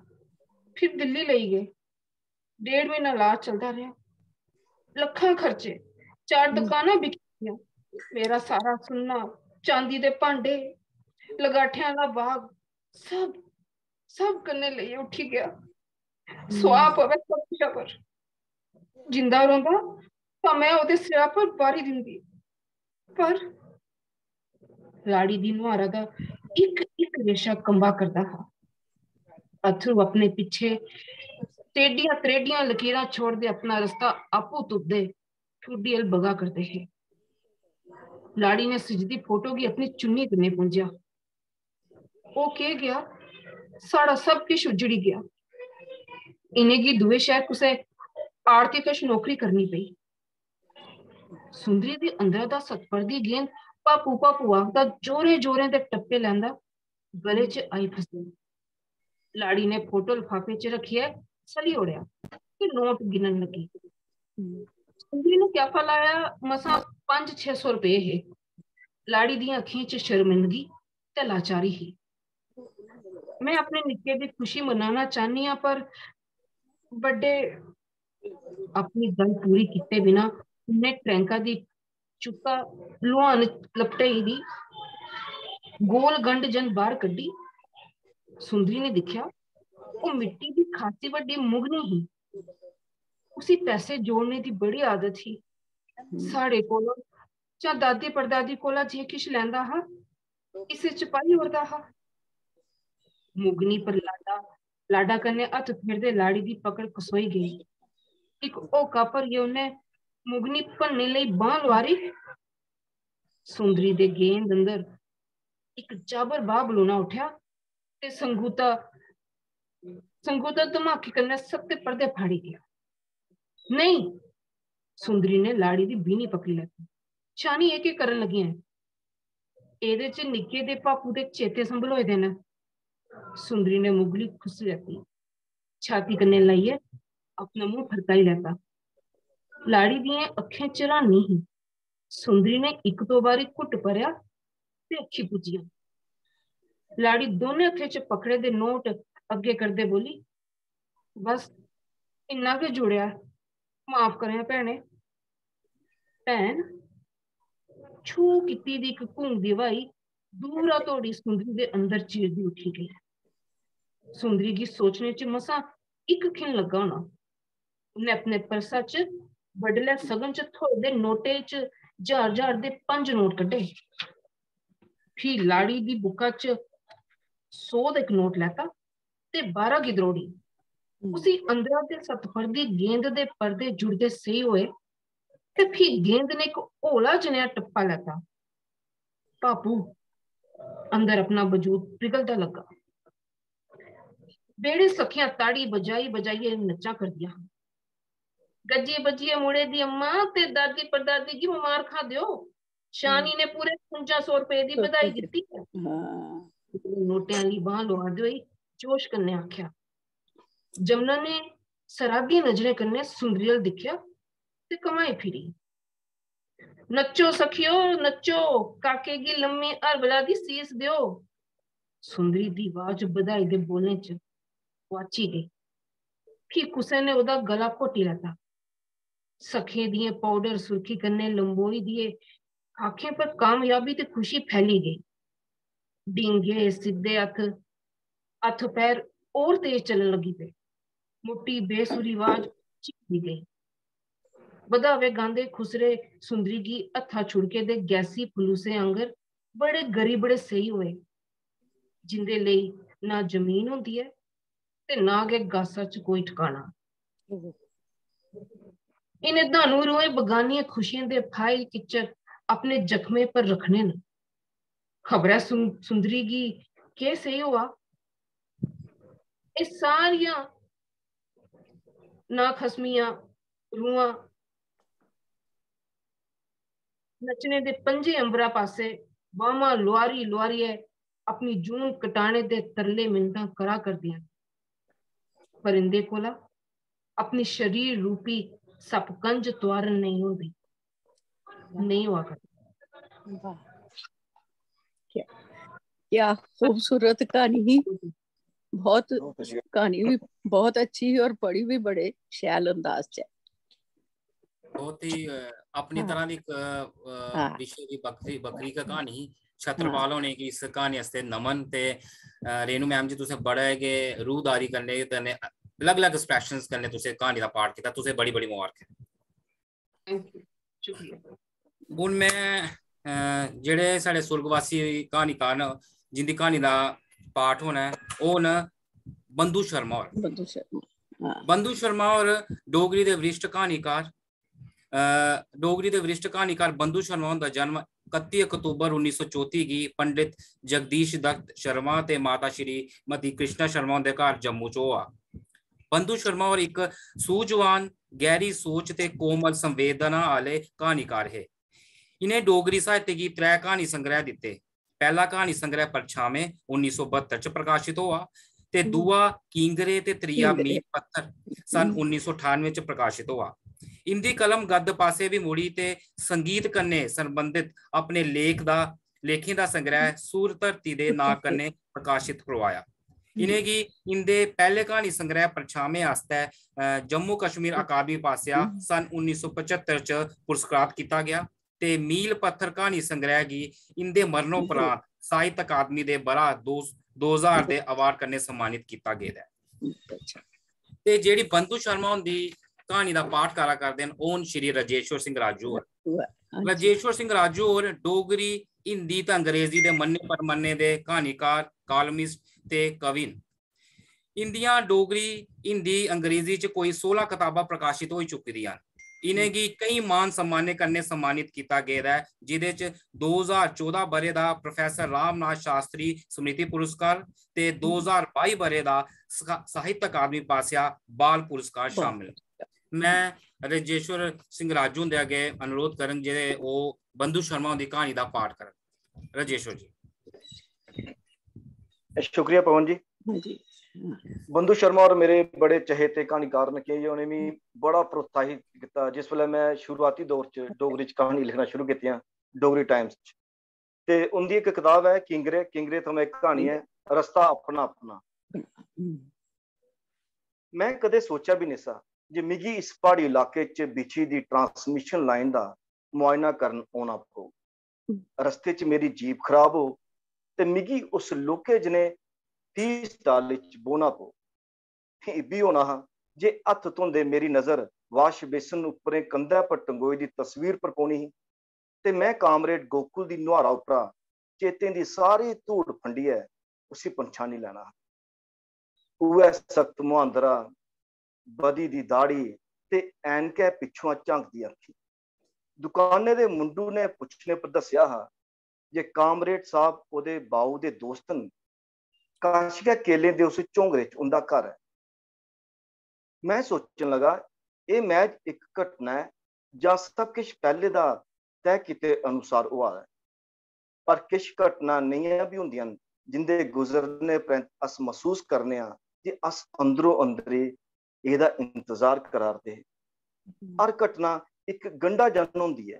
फिर दिल्ली लेई गे। डेढ़ म्हीना इलाज चलदा रेहा। लक्खां खर्चे, चार दुकानां बिकी गेइयां। मेरा सारा सुन्ना, चांदी दे भांडे, लगाठें आह्ला बाग, सब, सब कन्नै लेइयै उठी गेआ। सुआह् पवै सब कुशा पर। जिंदा रौंह्दा तां में ओह्दे सिरा पर बारी दिंदी, पर लाड़ी दी नुहारा दा इक इक रेशा कंबा करदा हा। अत्थरू अपने पिच्छे टेढ़ियां त्रेढ़ियां लकीरां छोड़दे अपना रस्ता आपूं तुपदे ठुड्डी अल बगा करदे हे। लाड़ी ने सजदी फोटो गी अपनी चुन्नी कन्नै पूंझेआ। ओह् केह् गेआ, साढ़ा सब किश उज्जड़ी गेआ। इ'नेंगी दुए शैह्र कुसै आड़ती कश नौकरी करनी पेई। सुंदरी दी अंदरा दा सतपरदी गेंद भापू भापू आखदा जोरें जोरें दे टप्पे लैंदा गले च आई फसी। लाड़ी ने फोटो लफाफे च रक्खियै सली ओड़ेआ ते नोट गिनन लगी। सुंदरी ने क्याफा लाया, मसां पंज छे सौ रपेऽ हे। लाड़ी दियां अक्खियें च शर्मिंदगी ते लाचारी ही। में अपने निक्के दी खुशी मनाना चाहनी आं, पर बड्डे अपनी गल्ल पूरी कीते बिना उन्नै ट्रैंका दी चुक्का लुहान लपटाई दी गोल गंढ जन बाहर कड्ढी। सुंदरी ने दिक्खेआ, ओह् मिट्टी दी खासी बड्डी मुगनी ही। उसी पैसे जोड़ने दी बड़ी आदत ही। साढ़े कोला जां दादी परदादी कोला जे किश लैंदा हा, इसे च पाई ओड़दा हा। मुगनी पर लाडा, लाडा कन्नै हत्थ फेरदे लाड़ी दी पकड़ कसोई गेई। इक होका भरियै उन्नै मुगनी भन्नने लेई बांह लुआरी। सुंदरी दे गेंद अंदर इक जाबर बाह बलूना उठेआ ते संगूता, संगूता धमाके कन्नै सत्ते पर्दे फाड़ी गेआ। नेईं, सुंदरी ने लाड़ी दी बीनी पकड़ी लैती। शानी, एह् केह् करन लगी ऐं? एह्दे च निक्के दे पापू दे चेते संभलोए दे न। सुंदरी ने मुगली खुस्सी लैती। छाती कन्नै लाइयै अपना मुंह फरकाई लैता। लाड़ी दियें अक्खें च र्हानी ही। सुंदरी ने इक दो बारी घुट्ट भरेआ ते अक्खीं पूजियां। लाड़ी दौनें हत्थें च पकड़े दे नोट अग्गें करदे बोली, बस इन्ना गै जुड़ेआ, माफ करेआं भैने। भैन, छू कीती दी इक घूंघदी ब्हाई दूरा धोड़ी सुंदरी दे अंदर चीरदी उठी गेई। सुंदरी गी सोचने च मसां इक खिन लग्गा होना। उन्नै अपने परसा च बडलै सगन च थ्होए दे नोटें च ज्हार ज्हार दे पंज नोट कड्ढे। फ्ही लाड़ी दी बुक्का च सौ दा इक नोट लैता ते बाह्रा गी द्रौड़ी। उसी अंदरा ते सतफड़ दी गेंद दे पर्दे जुड़दे सेही होए ते फ्ही गेंद ने इक हौला जनेहा टप्पा लैता। भापू, अंदर अपना वजूद पिघलदा लग्गा। बेह्ड़े सखियां ताड़ी बजाई बजाइयै नच्चा करदियां हां। गज्जी बज्जियै मुड़े दी अम्मा ते दादी परदादी गी ममारखां देओ। शानी ने पूरे कुंजा सौ रपेऽ दी बधाई दित्ती ऐ। हां। नोटें आह्ली बांह लुआरदे होई जोश कन्नै आखेआ। जमुना ने सरागी नजरें कन्नै सुंदरी अल दिक्खेआ ते घमाई फिरी। नच्चो सखियो, नच्चो, काके गी लम्मी हरबला दी सीस देओ। सुंदरी दी आवाज बधाई दे बोलें च गुआची गेई। फ्ही कुसै ने ओह्दा गला घोटी लैता। सखियें दियें पाउडर सुर्खी कन्नै लंबोई दिये आंखें पर कामयाबी ते खुशी फैली गेई। डींगे, सिद्धे हत्थ, हत्थ पैर होर तेज चलन लगी पे। मुट्टी बेसुरी आवाज चिपकी गेई। बधावे गांदे खुसरे सुंदरी गी हत्था छुड़के दे गैसी फलूसे आंगर बड़े गरीबड़े सेही होए, जिंदे लेई ना जमीन होंदी ऐ ते ना गै गासा च कोई ठकाना। इ'नें धानू रूहें बगानियें खुशियें दे फाइल किच्चर अपने जख्में पर रखने न। खबरै सुं-, सुंदरी गी केह् सेही होआ? एह् सारियां ना खसमियां रूहां नच्चने दे पंजे अंबरा पासै बाह्मां लुआरी लुआरियै अपनी जून कटाने दे तरले मिन्नतां करा करदियां न। पर इंदे कोला अपनी शरीर रूपी सपकंज तुआरन नेईं होंदी, नेईं होआ करदी। वाह। क्या खूबसूरत कहानी ही। बहुत, कहानी भी बहुत अच्छी ही और पढ़ी भी बड़े शैल अंदाज च। बहुत ही अपनी तरह दी विषय दी बक्खरी बक्खरी कहानी ही। छत्रपाल होने की इस कहानी आस्तै नमन। ते रेणु मैम जी, तुसें बड़ा गै रूहदारी कन्नै कन्नै अलग-अलग एक्सप्रेशंस कन्नै तुसें कहानी दा पाठ कीता। तुसें बड़ी बड़ी मुबारक ऐ। हून में जेह्ड़े साढ़े सुर्गवासी कहानीकार न, जिंदी कहानी दा पाठ होना ऐ, ओह् न बंधु शर्मा होर। बंधु शर्मा, हां। बंधु शर्मा होर डोगरी दे वरिष्ठ कहानीकार। डोगरी दे वरिष्ठ कहानीकार बंधु शर्मा हुंदा जन्म कत्ती अक्तूबर उन्नी सौ चौती गी पंडित जगदीश दत्त शर्मा ते माता श्रीमती कृष्णा शर्मा हुंदे घर जम्मू च होआ। बंधु शर्मा होर इक सूझवान, गैह्री सोच ते कोमल संवेदना आह्ले कहानीकार हे। इ'नें डोगरी साहित्य गी त्रै कहानी संग्रह दित्ते। पैह्ला कहानी संग्रह परछामें उन्नी सौ बह्त्तर च प्रकाशत होआ ते दूआ कींगरे ते त्रीया मील पत्थर सन उन्नी सौ ठानुए च प्रकाशत होआ। इंदी कलम गद्द पासै बी मुड़ी ते संगीत कन्नै सरबंधत अपने लेख दा लेखें दा संग्रह सूर धरती दे नांऽ कन्नै प्रकाशत करवाया। इ'नेंगी इंदे पैह्ले कहानी संग्रह परछामें आस्तै जम्मू कश्मीर अकादमी पासेआ सन उन्नी सौ पचहत्तर च पुरस्कृत कीता गेआ ते मील पत्थर कहानी संग्रह गी इंदे मरणोपरांत साहित्य अकादमी दे बरा दो ज्हार दे अवार्ड कन्नै सम्मानित कीता गेदा ऐ। ते जेह्ड़ी बंधु शर्मा हुंदी कहानी दा पाठ करा करदे न, ओह् न श्री राजेश्वर सिंह राजू होर। राजेश्वर सिंह राजू होर डोगरी, हिंदी ते अंग्रेजी दे मन्ने परमन्ने दे कहानीकार, कॉलमिस्ट ते कवि न। इंदियां डोगरी, हिंदी, अंग्रेजी च कोई सोलां कताबां प्रकाशत होई चुकी दियां न। इ'नेंगी केई मान सम्मानें कन्नै सम्मानित कीता गेदा ऐ, जेह्दे च दो ज्हार चौदां ब'रे दा प्रोफेसर रामनाथ शास्त्री स्मृति पुरस्कार ते दो ज्हार बाई ब'रे दा सा-, साहित्य अकादमी पासेआ बाल पुरस्कार शामिल न। में राजेश्वर सिंह राजू हुंदे अग्गें अनुरोध करङ जे ओह् बंधु शर्मा हुंदी क्हानी दा पाठ करन। राजेश्वर जी। शुक्रिया पवन जी। जी। बंधु शर्मा होर मेरे बड़े चहेते क्हानीकार न, की जे उ'नें मिगी बड़ा प्रोत्साहित कीता। जिस बेल्लै में शुरुआती दौर च डोगरी च क्हानी लिखना शुरू कीतियां डोगरी टाइम्स च, ते उं'दी इक कताब ऐ किंगरे, किंगरे थमां इक क्हानी ऐ रस्ता अपना अपना। में कदें सोचेआ बी नेईं सा जे मिगी इस प्हाड़ी इलाके च बिछी दी ट्रांसमिशन लाइन दा मुआयना करन औना पौग। रस्ते च मेरी जीप खराब होग ते मिगी उस लौह्के जनेह् टी स्टाल च बौह्ना पौग। फ्ही इब्बी होना हा जे हत्थ धोंदे मेरी नजर वाश बेसन उप्परें कंधै पर टंगोई दी तस्वीर पर पौनी ही ते में कामरेड गोकुल दी नुहारा उप्परा चेतें दी सारी धूड़ फंडियै उसी पंछानी लैना हा। उ'ऐ सख्त मुहांदरा, बधी दी दाढ़ी ते ऐनकै पिच्छुआं झांकदी अक्खीं। दुकानै दे मुंडू ने पुच्छने पर दस्सेआ हा जे कामरेड साहब ओह्दे बाऊ दे दोस्त न। कश गै केलें दे उस झोंगरे च उं'दा घर ऐ। में सोचन लगा, एह् मैह्ज इक घटना ऐ जां सब किश पैह्ले दा तय कीते अनुसार होआ दा ऐ। पर किश घटनां नेहियां बी होंदियां न जिं'दे गुजरने परैंत अस मसूस करने आं जे अस अंदरो अंदरी एह्दा इंतजार करा 'रदे हे। हर घटना इक गंढा जन होंदी ऐ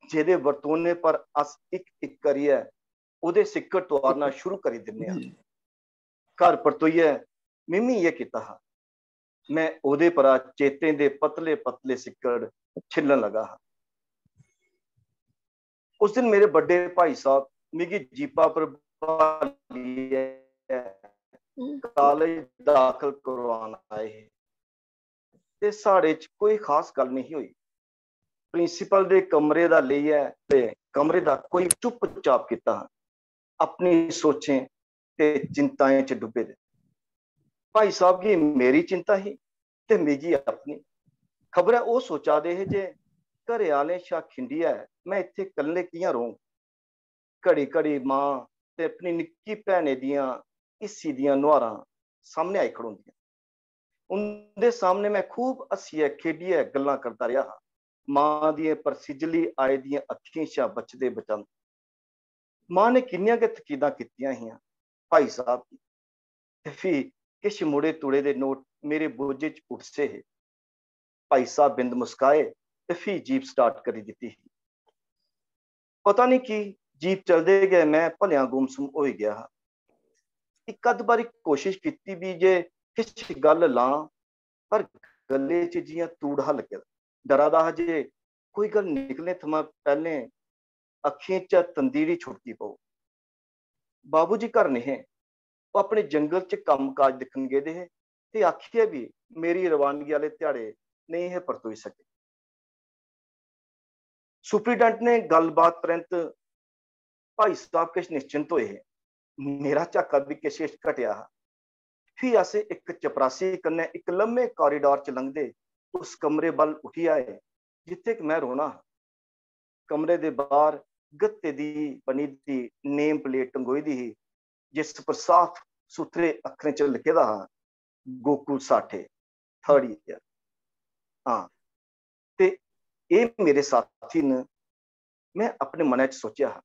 जेह्दे बरतोने पर अस इक इक करियै ओह्दे सिक्कड़ तुआरना शुरू करी दिन्ने आं। घर परतोइयै मिम्मी इ'यै कीता हा। में ओह्दे परा चेतें दे पतले पतले सिक्कड़ छिल्लन लगा हा। उस दिन मेरे बड्डे भाई साहब मिगी जीपा पर ब्हालियै कालेज दाखल करवान आए हे ते साढ़े च कोई खास गल्ल नेईं होई। प्रिंसिपल दे कमरे दा लेइयै ते कमरे दा कोई चुपचाप कीता हा, अपनी सोचें ते चिंताएं च डुब्बे दे। भाई साहब गी मेरी चिंता ही ते मिगी अपनी। खबरै ओह् सोचा दे हे जे घरै आह्लें शा खिंडियै में इत्थै कल्ले कि'यां रौह्ङ। घड़ी घड़ी मां ते अपनी निक्की भैने दियां हिस्सी दियां नुहारां सामने आई खड़ोंदियां। उं'दे सामने में खूब हस्सियै खेढियै गल्लां करदा रेहा हा। मां दियें परसिज्जली आई दियें अक्खियें शा बचदे बचांदे। मां ने किन्नियां गै तकीदां कीतियां हियां भाई साहब गी, ते फ्ही किश मुड़े तुड़े दे नोट मेरे बोझे च उठसे हे। भाई साहब बिंद मुस्काए ते फ्ही जीप स्टार्ट करी दित्ती ही। पता निं की जीप चलदे गै में भलेआं गुमसुम होई गेआ हा। इक अद्ध बारी कोशिश कीती बी जे किश गल्ल लां, पर गले च जि'यां तूड़ हा लग्गे दा। डरा दा हा जे कोई गल्ल निकलने थमां पैह्लें अक्खियें चा तंदीड़ी छुड़की पौ। बाबू जी घर नेहे, ओह् अपने जंगल च कम्म काज दिक्खन गेदे हे ते आखियै बी मेरी रवानगी आह्ले ध्याड़े नेईं हे परतोई सके। सुपरिटेंडेंट ने गल्लबात परैंत भाई साहब किश निश्चिंत होए हे। मेरा झाका बी किश किश घटेआ हा। फ्ही अस इक चपरासी कन्नै इक लम्मे कॉरिडोर च लंघदे उस कमरे बल उठी आए जित्थै कि में रौह्ना हा। कमरे दे बाहर गत्ते दी बनी दी नेम प्लेट टंगोई दी ही, जिस पर साफ सुथरे अक्खरें च लिखे दा हा, "गोकुल साठे, थर्ड ईयर।" हां, ते एह् मेरे साथी न, में अपने मनै च सोचेआ हा।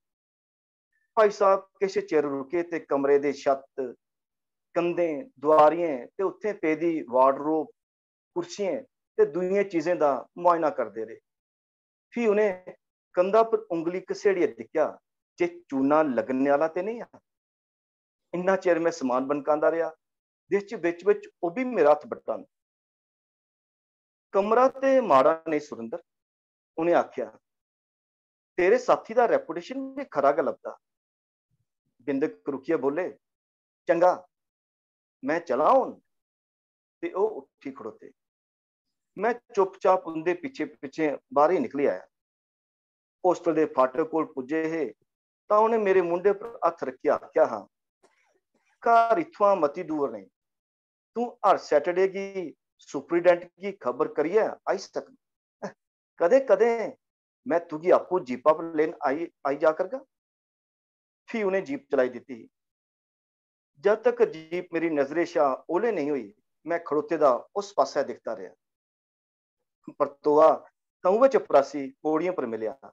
भाई साहब किश चिर रुके ते कमरे दे छत, कंधें, दुआरियें ते उत्थें पेदी वार्डरोब, कुर्सियें ते दूइयें चीजें दा मुआयना करदे रेह्। फ्ही उ'नें कंधा पर उंगली घसेड़ियै दिक्खेआ जे चूना लग्गने आह्ला ते नेईं हा। इन्ना चिर में समान बनकांदा रेहा, जिस च बिच-बिच ओह् बी मेरा हत्थ बटांदे। "कमरा ते माड़ा नेईं सुरिंदर," उ'नें आखेआ, "तेरे साथी दा रेपुटेशन बी खरा गै लभदा।" बिंदक रुकियै बोले, "चंगा, में चलां हुन?" ते ओह् उठी खड़ोते। में चुपचाप उं'दे पिच्छे-पिच्छे बाह्र निकली आया। होस्टल दे फाटक कोल पुज्जे हे तां उ'नें मेरे मूंढे पर हत्थ रक्खियै आखेआ हा, "घर इत्थुआं मती दूर नेईं, तूं हर सैटरडे गी सुपरिटेंडेंट गी खबर करियै आई सकना। कदें-कदें में तुगी आपूं जीपा पर लेन आई, आई जा करगा।" फ्ही उ'नें जीप चलाई दित्ती ही। जद तक जीप मेरी नजरे शा ओले नेईं होई, में खड़ोते दा उस पासै दिखदा रेहा। परतोआ तां उ'ऐ चपरासी पौड़ियें पर मिलेआ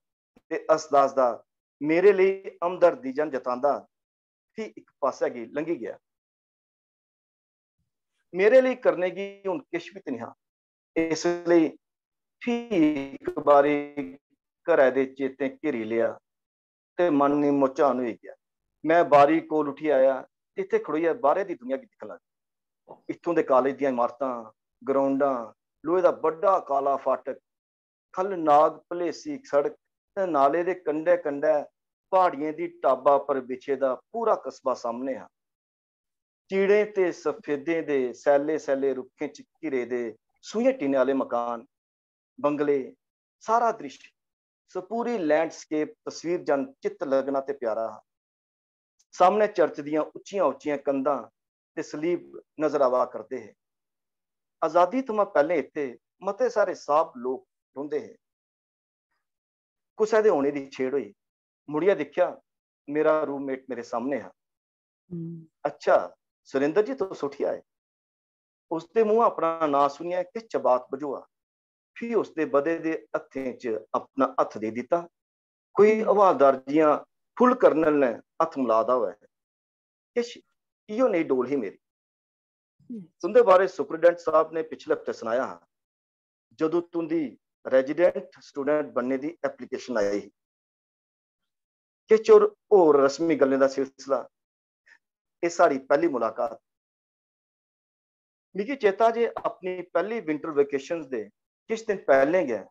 ते हसदा हसदा मेरे लेई हमदर्दी जन जतांदा फ्ही इक पासै गी लंघी गेआ। मेरे लेई करने गी हुन किश बी ते नेहा, इस लेई फ्ही इक बारी घरै दे चेतें घेरी लेआ ते मन निम्मो झान होई गेआ। में बारी कोल उठी आया ते इत्थै खड़ोइयै बाह्रै दी दुनिया गी दिक्खन लगा। इत्थूं दे कालेज दियां इमारतां, ग्राउंडां, लोहे दा बड्डा काला फाटक, खलनाग भलेसी सड़क ते नाले दे कंढै-कंढै प्हाड़ियें दी टाबा पर बिछे दा पूरा कस्बा सामने हा। चीड़ें ते सफेदें दे सैल्ले-सैल्ले रुक्खें च घिरे दे सूहे टीने आह्ले मकान, बंगले, सारा द्रिश्श, सपूरी लैंडस्केप तस्वीर जन चित्त लग्गना ते प्यारा हा। सामनै चर्च दियां उच्चियां-उच्चियां कंधां ते सलीब नजर आवा करदे हे। आजादी थमां पैह्लें इत्थै मते सारे साहब लोक रौंह्दे हे। कुसै दे औने दी छेड़ होई, मुड़ियै दिक्खेआ, मेरा रूममेट मेरे सामने हा। "अच्छा सुरेंद्र जी, तुस उठी आए।" उसदे मूंह अपना नांऽ सुनियै किश चबात बझोआ, फ्ही उसदे बधे दे हत्थें च अपना हत्थ देई दित्ता। कोई हवालदार जि'यां फुल कर्नल ने हत्थ मला दा होऐ। किश इ'यो नेही डोल ही मेरी। "तुं'दे बारे सुपरिटेंडेंट साहब ने पिछले हफ्ते सनाया हा, जदूं तुं'दी रेजिडेंट स्टूडेंट बनने दी एप्लीकेशन आई ही।" किश होर, होर रस्मी गल्लें दा सिलसिला। एह् साढ़ी पैह्ली मुलाकात। मिगी चेता जे अपनी पैह्ली विंटर वेकेशन दे किश दिन पैह्लें गै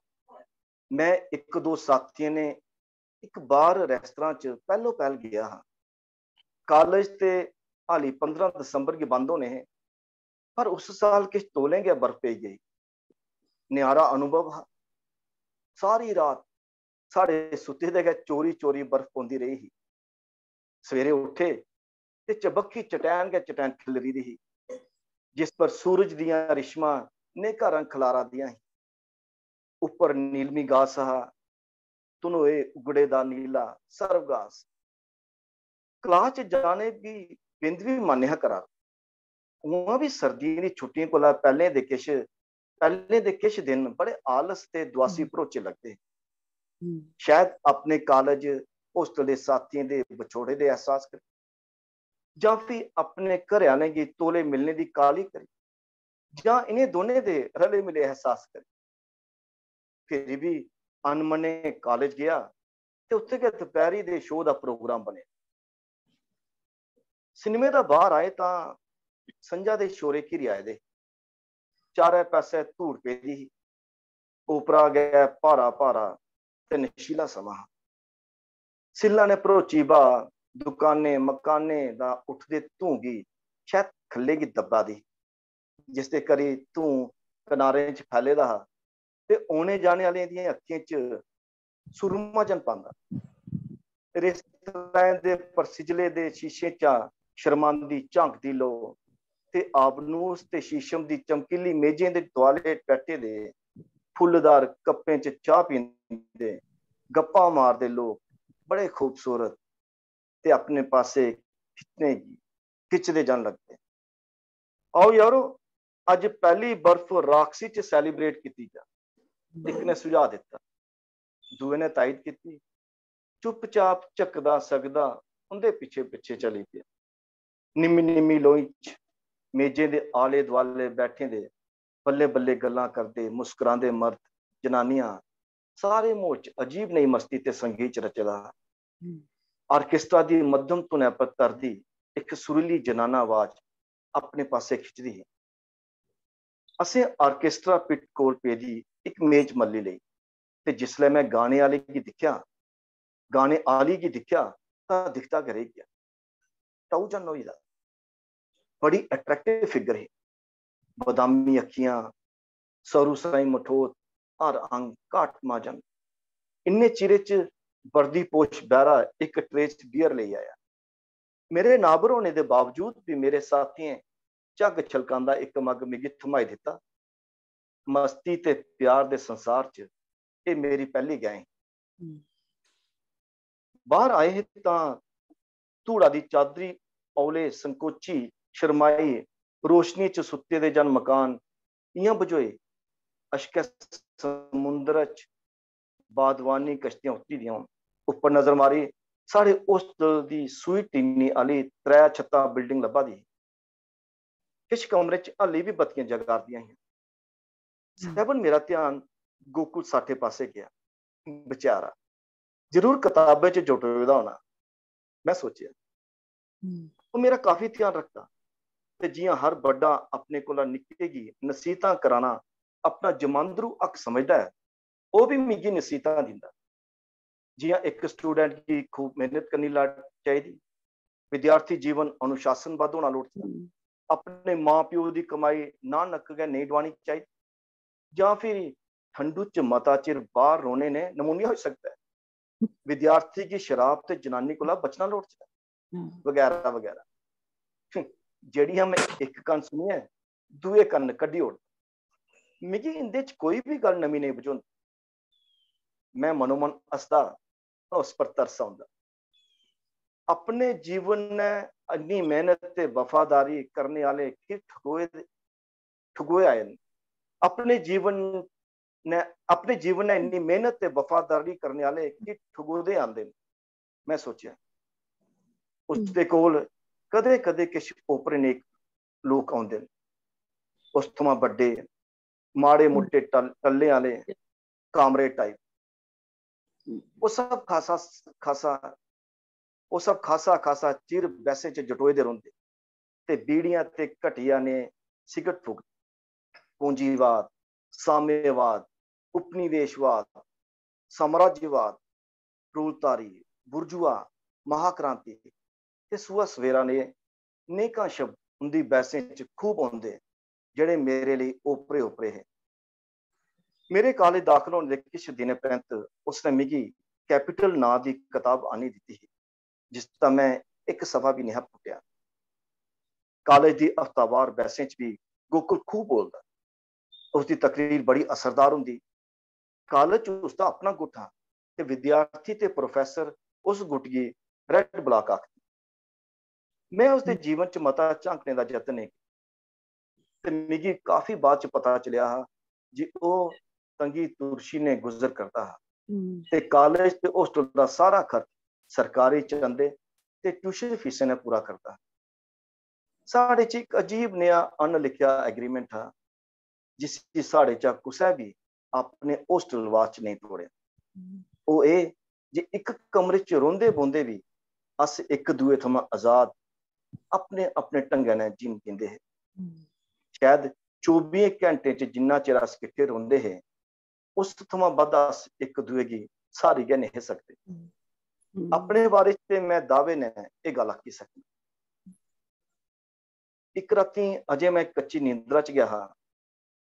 में इक दो साथियें ने इक बार रेस्तरां च पैह्लो पैह्ल गेआ हा। कालेज ते हाली पंदरां दिसंबर गी बंद होने हे, पर उस साल किश तौले गै बर्फ पेई गेई। न्यारा अनुभव हा। सारी रात साढ़े सुत्ते दे गै चोरी चोरी बर्फ पौंदी रेही ही। सवेरे उठे ते चबक्खी चटैन गै चटैन खिल्लरी दी ही, जिस पर सूरज दियां रिश्मां नेकां रंग खलारा दियां ही। उप्पर नीलमी गास हा, धनोए उगड़े दा नीला सर्वगास। क्लास च जाने गी बिंद बी मन नेहा करा। उ'आं बी सर्दियें दी छुट्टियें कोला पैह्लें दे किश, पैह्लें दे किश दिन बड़े आलस ते दुआसी भरोचे लगदे हे। शायद अपने कालेज, होस्टल दे साथियें दे बछोड़े दे एहसास करी, जां फ्ही अपने घरै आह्लें गी तौले मिलने दी काह्ली करी, जां इ'नें दोनें दे रले मिले एहसास करी। फिर बी अनमने कालेज गेआ ते उत्थै गै दपैह्री दे शो दा प्रोग्राम बनेआ। सिनेमे दा बाह्र आए तां संझा दे छोरे घिरी आए दे। चारै पासै धूड़ पेदी ही। ओपरा गै भारा भारा ते नशीला समां हा। सिल्ला ने भरोची ब्हा दुकानें मकानें दा उठदे धूं गी शैद खल्ले गी दब्बा दी ही, जिसदे करी धूं कनारें च फैले दा हा ते औने जाने आह्लें दियें अक्खियें च सुरमा जन पांदा। रेस्तराएं दे परसिजले दे शीशें चा शर्मांदी झांकदी लो ते आबनूस ते शीशम दी चमकीली मेजें दे दुआले बैठे दे फुल्लदार कप्पें च चाह् पींदे गप्पां मारदे लोक बड़े खूबसूरत ते अपने पासे खिच्चने गी खिच्चदे जान लगदे। आओ यारो, अज्ज पैह्ली बर्फ राक्षसी च सैलीब्रेट कीती जा। इक ने सुझाऽ दित्ता, दूए ने ताईद कीती। चुपचाप झकदा सगदा उंदे पिच्छे पिच्छे चली पेआ। निम्मी निम्मी लोई च मेजें दे आले दुआले बैठे दे बल्ले बल्ले गल्लां करदे मुस्कुरांदे मर्द जनानियां, सारे म्हौल च अजीब नेही मस्ती ते संगीत च रचे दा हा। आर्केस्ट्रा दी मद्धम धुनै पर तरदी इक सुरीली जनाना आवाज अपने पासै खिच्चदी ही। असें आर्केस्ट्रा पिट कोल पेदी इक मेज मल्ली लेई ते जिसलै में गाने आह्ले गी दिक्खेआ, गाने आह्ली गी दिक्खेआ तां दिखदा गै रेही गेआ। टौजन होई दा, बड़ी अट्रैक्टिव फिगर ही। बदामी अक्खियां, सरू साई मठोत, हर अंग घाट माजन। इन्ने चिरे च बर्दी पोश बैरा इक ट्रे च बियर लेई आया। मेरे नाबर होने दे बावजूद बी मेरे साथियें झग छलकांदा इक मग मिगी थमाई दित्ता। मस्ती ते प्यार दे संसार च एह् मेरी पैह्ली गैं ही। बाह्र आए हे तां धूड़ा दी चादरी औले संकोची शर्माई रोशनी च सुत्ते दे जन मकान इ'यां बझोए अशकै समुंदर च बादवानी कश्तियां उतरी दियां होन। उप्पर नजर मारी, साढ़े होस्टल दी सूई टीनी आह्ली त्रै छत्तां बिल्डिंग लब्भा दी ही। किश कमरे च हल्ली बी बत्तियां जगा दियां हियां। सैबन मेरा ध्यान गोकुल साठे पासै गेआ। बेचारा जरूर कताबें च जुटोए दा होना, में सोचेआ। ओह् मेरा काफी ध्यान रखदा ते जि'यां हर बड्डा अपने कोला निक्के गी नसीहतां कराना अपना जमांदरू हक समझदा ऐ, ओह् बी मिगी नसीहतां दिंदा। जि'यां इक स्टूडेंट गी खूब मेहनत करनी चाहिदी, विद्यार्थी जीवन अनुशासनबद्ध होना लोड़चदा, अपने मां प्यो दी कमाई ना नक्क गै नेईं डुआनी चाहिदी, जां फिर ठंडू च मता चिर बाहर रौहने ने नमूनिया होई सकदा ऐ। विद्यार्थी गी शराब ते जनानी कोला बचना लोड़चदा ऐ, बगैरा बगैरा। जेह्ड़ियां में इक कन्न सुनियै दूए कन्न कड्ढी ओड़दा। मिगी इंदे च कोई बी गल्ल नमीं नेईं बझोंदी। में मनोमन हसदा, उस पर तरस औंदा। अपने जीवन ने इन्नी मेहनत ते वफादारी करने आह्ले की ठगोए दे, ठगोए आए न। अपने जीवन ने, अपने जीवन ने इन्नी मेहनत ते वफादारी करने आह्ले की ठगोए दे आंदे न। में सोचेआ, उसदे कोल कदें-कदें किश ओपरे नेक लोक औंदे न। उस थमां बड्डे, माड़े मुट्टे टल-, टल्लें आह्ले, कामरेड टाइप। ओह् सब खासा, खासा, ओह् सब खासा, खासा चिर बैसें च जटोए दे रौंह्दे ते बीड़ियां ते घटिया ने सिगरट फूकदे। पूंजीवाद, साम्यवाद, उपनिवेशवाद, साम्राज्यवाद, प्रोलतारी, बुर्जुआ, महाक्रांति ते सुहा सवेरा ने नेकां शब्द उंदी बैसें च खूब औंदे, जेह्ड़े मेरे लेई ओपरे ओपरे हे। मेरे कालेज दाखल होने दे किश दिनें परैंत उसने मिगी कैपिटल नांऽ दी कताब आह्नी दित्ती ही, जिसदा में इक सफा बी नेहा पुट्टेआ। कालेज दी हफ्तावार बैसें च बी गोकुल खूब बोलदा। उसदी तकरीर बड़ी असरदार होंदी। कालेज च उसदा अपना गुट हा ते विद्यार्थी ते प्रोफेसर उस गुट गी रेड ब्लॉक आखदे। में उसदे जीवन च मता झांकने दा जतन नेईं कीता ते मिगी काफी बाद च पता चलेआ हा जे ओह् तंगी तुरशी ने गुजर करदा हा ते कालेज ते होस्टल दा सारा खर्च सरकारी चंदे ते ट्यूशन फीसें ने पूरा करदा हा। साढ़े च इक अजीब नेहा अनलिखेआ एग्रीमेंट हा, जिसी साढ़े चा कुसै बी अपने होस्टल वास च नेईं त्रोड़ेआ। ओह् एह् जे इक कमरे च रौंह्दे बौंह्दे बी अस इक दुए थमां आजाद अपने अपने ढंगै नै जीन जींदे हे। शायद चौबियें घैंटें च जिन्ना चिर अस किट्ठे रौंह्दे हे, उस थमां बद्ध अस इक दुए गी स्हारी गै नेईं हे सकदे। अपने बारे च ते मैं दावे नै एह् गल्ल आखी सकनां। इक रातीं अजें मैं कच्ची नींदरा च गै हा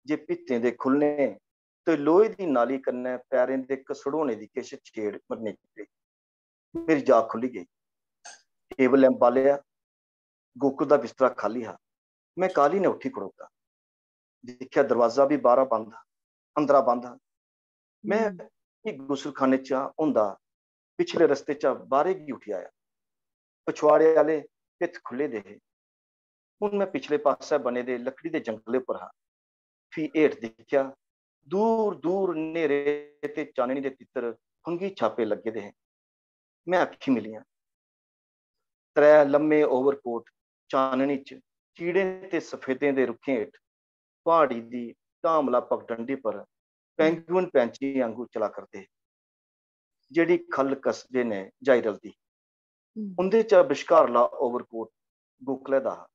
जे भित्तें दे खु'ल्लने ते लोहे दी नाली कन्नै पैरें दे घसड़ोने दी किश छेड़ मरने पेई। मेरी जाग खु'ल्ली गेई। Table lamp बालेआ। गोकुल दा बिस्तरा खाल्ली हा। मैं काह्ली नै उट्ठी खड़ोता। दिक्खेआ, दरवाजा बी बाह्रा बंद हा, अंदरा बंद हा। मैं हम्म। फ्ही गुसलखाने चा होंदा पिछले रस्ते चा बाह्रे गी उठी आया। पछुआड़े आह्ले भित्त खु'ल्ले दे हे। हुन मैं पिछले पासै बने दे लकड़ी दे जंगले पर हा। फ्ही हेठ दिक्खेआ, दूर दूर न्हेरे ते चाननी दे तित्तर फंघी छापे लग्गे दे हे। मैं अक्खीं मिलियां। त्रै लम्मे ओवरकोट चाननी च कीड़ें ते सफेदें दे रुक्खें हेठ प्हाड़ी दी ढामला पगडंडी पर पैंगुइन पैंछी आंगू चला करदे हे, जेह्ड़ी ख'ल्ल कसदे नै जाई रलदी। हम्म। उं'दे चा बश्कारला ओवरकोट गोखले दा हा,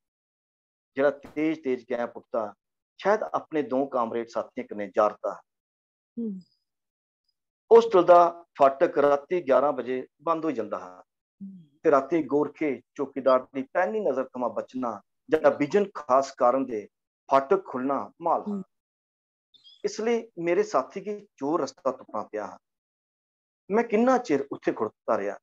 जेह्ड़ा तेज तेज गैं पुट्टदा, शायद अपने दो कामरेड साथियें कन्नै जा'रदा हा। हम्म। होस्टल दा फाटक रातीं ग्यारह बजे बंद होई जंदा हा। हम्म। ते रातीं गोरखे चौकीदार दी पैह्ली नजर थमां बचना जां बिजन खास कारण दे फाटक खु'ल्लना म्हाल हा। हम्म। इसलेई मेरे साथी गी चोर रस्ता तुप्पना पेआ हा। मैं किन्ना चिर उत्थें खड़ोता रेहा।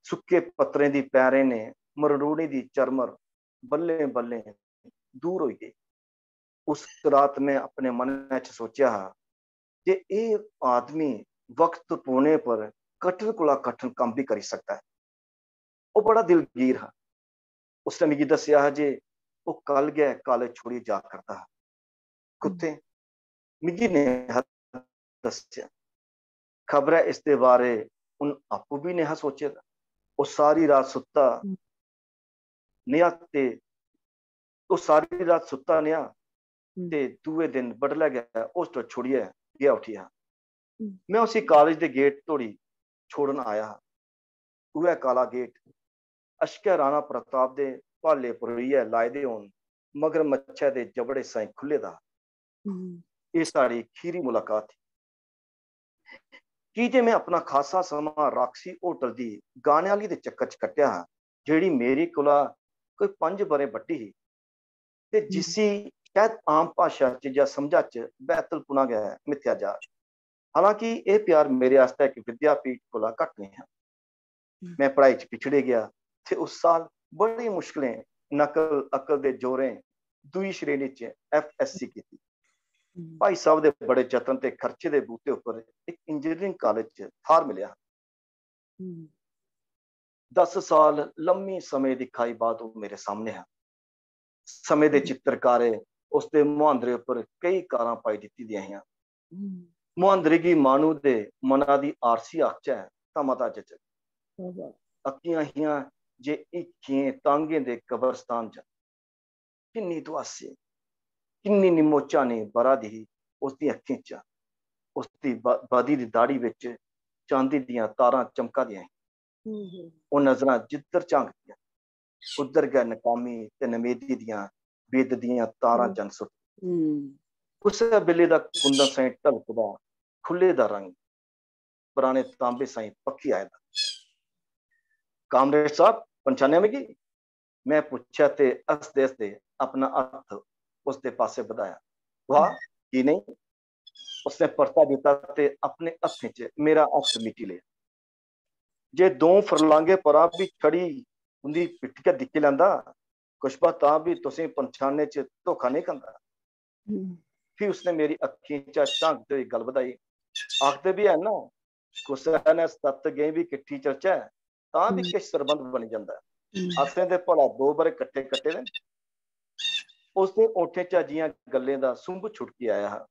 सुक्के पत्तरें दी पैरें ने मरड़ूने दी चरमर बल्लें-बल्लें दूर होई गेई। उस रात मैं अपने मनै च सोचेआ हा जे एह् आदमी वक्त पौने पर कठन कोला कठन कम्म बी करी सकदा ऐ। ओह् बड़ा दिलगीर हा। उसने मिगी दस्सेआ हा जे ओह् कल गै कालेज छोड़ियै जा करदा हा। कुत्थें? मिगी नेहा दस्सेआ। खबरै इसदे बारे उन आपूं बी नेहा सोचे दा। ओह् सारी रात सुत्ता हम्म। नेहा ते ओह् सारी रात सुत्ता नेहा हम्म। ते दूए दिन बडलै गै होस्टल छोड़ियै गेआ उठी हा। हम्म। मैं उसी कालेज दे गेट धोड़ी छोड़न आया हा। उ'ऐ काला गेट, अश्कै राणा प्रताप दे भाले परोइयै लाए दे होन, मगर मच्छै दे जबड़े साईं खु'ल्ले दा। हम्म। एह् साढ़ी खीरी मुलाकात ही। की जे मैं अपना खासा समां राक्षसी होटल दी गाने आह्ली दे चक्कर च कट्टेआ हा, जेह्ड़ी मेरी कोला कोई पंज ब'रे बड्डी ही ते हम्म। जिसी शायद आम भाशा च जां समझा च बैतलपुना गै मिथेआ जा। हालांकि एह् प्यार मेरे आस्तै इक विद्यापीठ कोला घट्ट नेईं हा। हम्म। मैं पढ़ाई च पिछड़े गेआ ते उस साल बड़ी मुश्कलें नकल अकल दे जोरें दूई श्रेणी च एफ एस सी कीती। हम्म। भाई साहब दे बड़े जतन ते खर्चे दे बूते उप्पर इक इंजीनियरिंग कालेज च थाह्र मिलेआ। हम्म। दस साल लम्मी समें दी खाई बाद ओह् मेरे सामने हा। समें दे हम्म। चित्रकारें उसदे मुहांदरे उप्पर केई कारां पाई दित्ती दियां हियां। हम्म। मुहांदरे गी माह्नू दे मना दी आरसी आखचै तां मता जचग। वाह, वाह। अक्खियां हियां जे हीखियें तांगें दे कब्रस्तान च। किन्नी दुआसी, किन्नी निम्मो-झानी बरा दी ही उसदी अक्खीं च। उसदी ब-, बधी दी दाढ़ी बिच चांदी दियां तारां चमका दियां हियां। हम्म, हम्म। ओह् नजरां जिद्धर झांकदियां, उद्धर गै नकामी ते नमेदी दियां बेद दियां तारां हम्म। जन सुट। हम्म। कुसै बेल्ले दा कुंदा साईं ढलकदा, खु'ल्ले दा रंग, पराने तांबे साईं पक्की आए दा। "कामरेड साहब, पन्छानेआ मिगी?" मैं पुच्छेआ ते हसदे-हसदे अपना हत्थ उसदे पासै बधाया। "वाह, की नेईं?" उसने परता दित्ता ते अपने हत्थें च मेरा हत्थ मिटी लेआ। जे दो फरलांगे परा बी खड़ी उंदी पिट्ठ गै दिक्खी लैंदा, कुछ पा तां बी तुसें पन्छानने च धोखा नेईं खंदा। हम्म। फ्ही उसने मेरी अक्खीं चा झांकदे होई गल्ल बधाई, "आखदे बी हैन ना, कुसै ने सत्त गैईं बी किट्ठी चलचै, तां बी हम्म। किश सरबंध बनी जंदा ऐ। हम्म। असें ते भला दो ब'रे कट्ठे कट्टे दे न।" उसदे ओठें चा जि'यां गल्लें दा सुंभ छुड़की आया हा।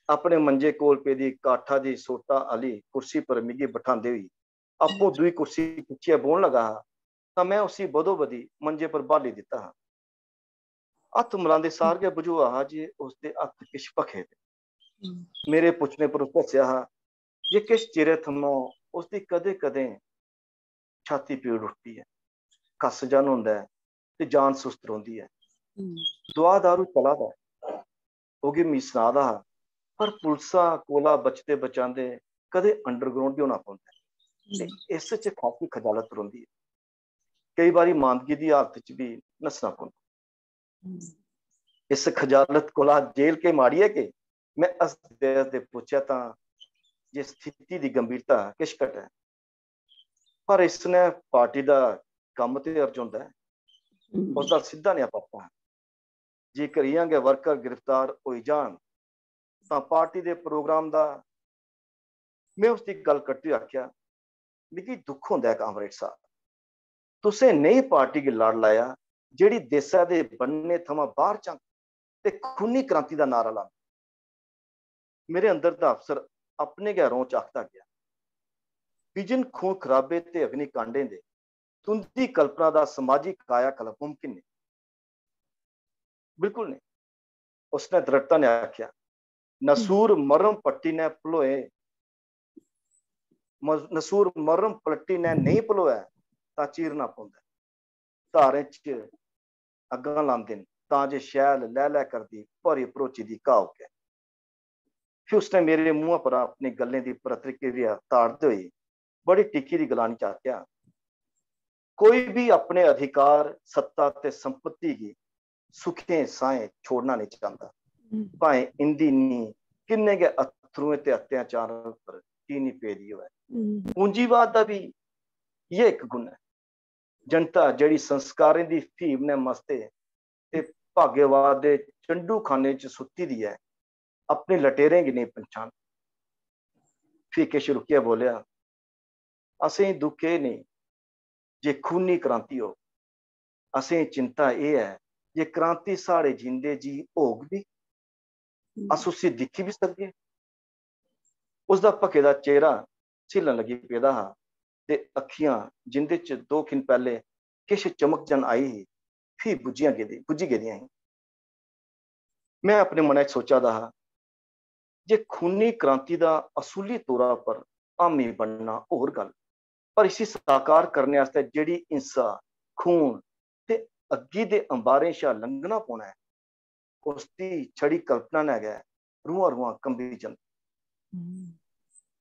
अपने मंजे कोल पेदी काठा दी सोटा आह्ली कुर्सी पर मिगी बठांदे होई आपूं दूई कुर्सी खिच्चियै बौह्न लगा हा, तां मैं उसी बदो-बदी मंजे पर ब्हाली दित्ता हा। हत्थ मलांदे सार गै बझोआ हा जे उसदे हत्थ किश भखे दे। हम्म। मेरे पुच्छने पर उस दस्सेआ हा जे किश चिरै थमां उसदी कदें-कदें छाती पीड़ उठदी ऐ, कस जन होंदा ऐ ते जान सुस्त रौंह्दी ऐ। हम्म। दुआ दारू चला दा ऐ, ओह् गी मी सना दा हा, पर पुलसा कोला बचदे बचांदे कदें underground बी होना पौंदा ऐ। ते हम्म। इस च खासी खजालत रौंह्दी ऐ। केई बारी मांदगी दी हालत च बी नस्सना पौंदा। हम्म। इस खजालत कोला जेल के माड़ी ऐ के? में हसदे हसदे पुच्छेआ तां जे स्थिति दी गंभीरता किश घट ऐ, पर इसने पार्टी दा कम्म ते अर्ज होंदा ऐ। हम्म। उसदा सिद्धा नेहा पापा ऐ। जेकर इ'यां गै वर्कर गिरफ्तार होई जान तां पार्टी दे प्रोग्राम दा, में उसदी गल्ल कट्टी आखेआ, "मिगी दुख होंदा ऐ कामरेड साहब, तुसें नेही पार्टी गी लड़ लाया जेह्ड़ी देसै दे बन्ने थमां बाहर जंग ते खूनी क्रांति दा नारा लांदी।" मेरे अंदर दा अफसर अपने गै रों च आखदा गेआ, "विजन खून खराबे ते अग्निकांडें दे, तुंदी कल्पना दा समाजी कायाकल्प मुमकिन नेईं।" बिल्कुल नेईं, उसने दृढ़ता ने आखेआ। "नसूर मरम पट्टी ने पलोए, म-, नसूर मरम पट्टी ने नेईं पलोए तां चीरना पौंदा ऐ। धारें च अग्गां लांदे न तां जे शैल लैह् लैह् करदी भरी भरोची दी घाऽ उग्गै।" फ्ही उसने मेरे मुंहा पर अपनी गल्लें दी प्रतिक्रिया ताड़दे होई बड़ी टिक्की दी गलानी च आखेआ, "कोई बी अपने अधिकार, सत्ता ते संपत्ति गी सुखें साहें छोड़ना नेईं चांह्दा, हम्म। भाएं इंदी नींह् किन्ने गै अत्थरुएं ते अत्याचारें पर की निं पेदी होऐ।" हम्म। पूंजीवाद दा बी इ'यै इक गुण ऐ। जनता जेह्ड़ी संस्कारें दी फ्हीम ने मस्त ऐ ते भाग्यवाद दे चंडू खाने च सुत्ती दी ऐ, अपने लटेरें गी नेईं पंछान। फ्ही किश रुकियै बोलेआ, "असेंगी दुख एह् नेईं जे खूनी क्रांति होग, असेंगी चिंता एह् ऐ जे क्रांति साढ़े जींदे जी होग बी, अस उसी दिक्खी बी सकगे?" उसदा भखे दा चेहरा झिल्लन लगी पेदा हा ते अक्खियां, जिंदे च दो खिन पैह्ले किश चमक जन आई ही, फ्ही बुज्झियां गेदी, बुज्झी गेदियां हियां। में अपने मनै च सोचा दा हा जे खूनी क्रांति दा असूली तौरा पर हामी बनना होर गल्ल, पर इसी साकार करने आस्तै जेह्ड़ी हिंसा, खून ते अग्गी दे अंबारें शा लंघना पौना ऐ, उसदी छड़ी कल्पना नै गै रूहां रूहां कंबी जंदी। हम्म।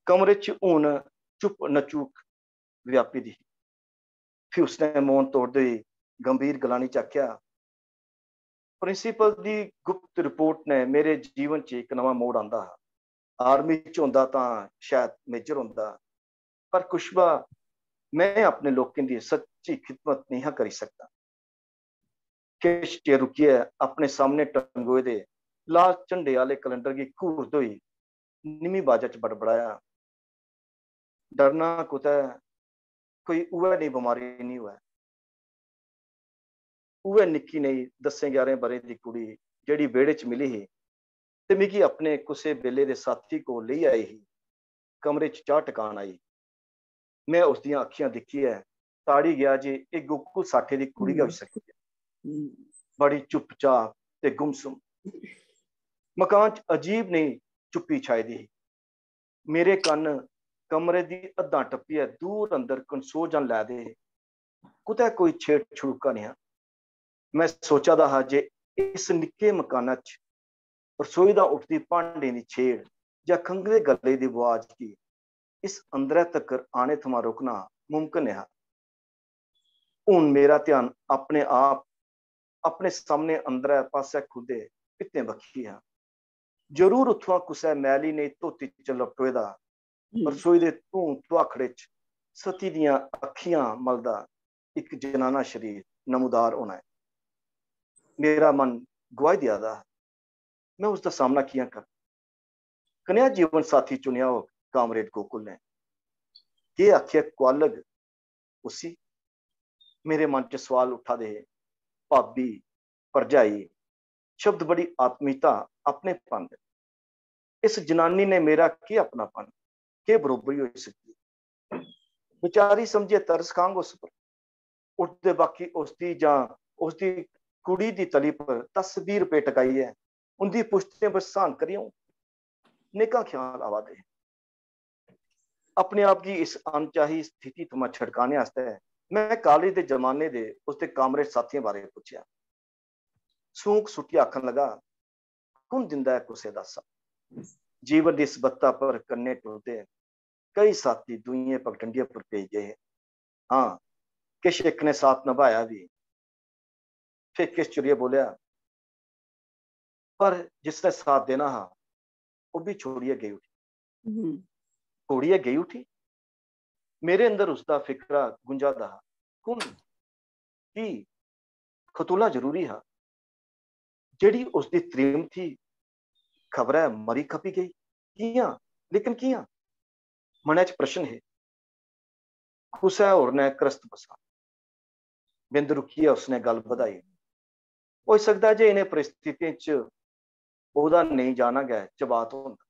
कमरे च हून चुप नचूक व्यापी दी ही। फ्ही उसने मौन तोड़दे होई गंभीर गलानी च आखेआ, "प्रिंसिपल दी गुप्त रिपोर्ट ने मेरे जीवन च इक नमां मोड़ आंदा हा। आर्मी च होंदा तां शायद मेजर होंदा, पर कुशवा, में अपने लोकें दी सच्ची खिदमत नेईं हा करी सकदा।" किश चिर रुकियै अपने सामने टंगोए दे लाल झंडे आह्ले कैलेंडर गी घूरदे होई निमी बाजा च बड़बड़ाया, "डरना कुतै, कोई उ'ऐ नेही बमारी निं होऐ।" उ'ऐ निक्की नेही दस्सें ग्यारहें ब'रें दी कुड़ी जेह्ड़ी बेह्ड़े च मिली ही ते मिगी अपने कुसै बेल्ले दे साथी कोल लेई आई ही, कमरे च चाह् टकान आई। में उसदियां अक्खियां दिक्खियै ताड़ी गेआ जे एह् गोकुल साठे दी कुड़ी गै होई सकदी ऐ। हम्म। बड़ी चुपचाप ते गुमसुम। मकान च अजीब नेही चुप्पी छाई दी ही। मेरे कन्न कमरे दी हद्दां टप्पियै दूर अंदर कनसोह् जन लै दे हे। कुतै कोई छेड़ छड़ूका नेहा। में सोचा दा हा जे इस निक्के मकाना च रसोई दा उठदी भांडें दी छेड़ जां खंघदे गले दी बुआज गी इस अंदरै तक्कर आने थमां रोकना मुमकन नेहा। हून मेरा ध्यान अपने आप, अपने सामने अंदरै पासै खु'ल्लदे भित्तें बक्खी हा। जरूर उत्थुआं कुसै मैली नेही धोती च लपटोए दा, हम्म। रसोई दे धूं धुआखड़े च सती दियां अक्खियां मलदा इक जनाना शरीर नमूदार होना ऐ। मेरा मन गुआही देआ दा हा, में उसदा सामना कि'यां करां? कनेहा जीवन साथी चुनेआ होग कामरेड गोकुल ने? केह् आखियै कुआलग उसी? मेरे मन च सोआल उट्ठा दे हे। भाबी, भरजाई शब्द बड़ी आत्मीयता, अपनेपन दे। इस जनानी ने मेरा केह् अपनापन, केह् बरोबरी होई सकदी? बेचारी समझियै तरस खांग उस पर। उठदे बाकी उसदी जां उसदी कुड़ी दी तली पर दस बीह् रपेऽ टकाइयै उं'दी पुश्तें पर स्हान करी औं। नेकां ख्याल आवा दे हे। अपने आप गी इस अनचाही स्थिति थमां छड़काने आस्तै में कालेज दे जमाने दे उसदे कामरेड साथियें बारै पुच्छेआ। सूंक सुट्टियै आखन लगा, "कु'न दिंदा ऐ कुसै दा साथ? जीवन दी इस बत्ता पर कन्नै टुरदे कई साथी दूइयें पगडंडियें पर पेई गे हे। हां, किश इक ने साथ नभाया बी।" फिर किश चुरियै बोलेआ, "पर जिसने साथ देना हा, ओह् बी छोड़ियै गेई उठी।" हम्म, छोड़ियै गेई उठी। मेरे अंदर उसदा फिकरा गुंजा दा हा। कु'न? की? खतोला जरूरी हा। जेह्ड़ी उसदी त्रीमत ही, खबरै मरी खपी गेई। कि'यां? लेकिन कि'यां? मनै च प्रश्न हे। कुसै होर ने क्रस्त बसा। बिंद रुकियै उसने गल्ल बधाई। होई सकदा जे इ'नें परिस्थितियें च ओह्दा नेईं जाना गै चबात होंदा।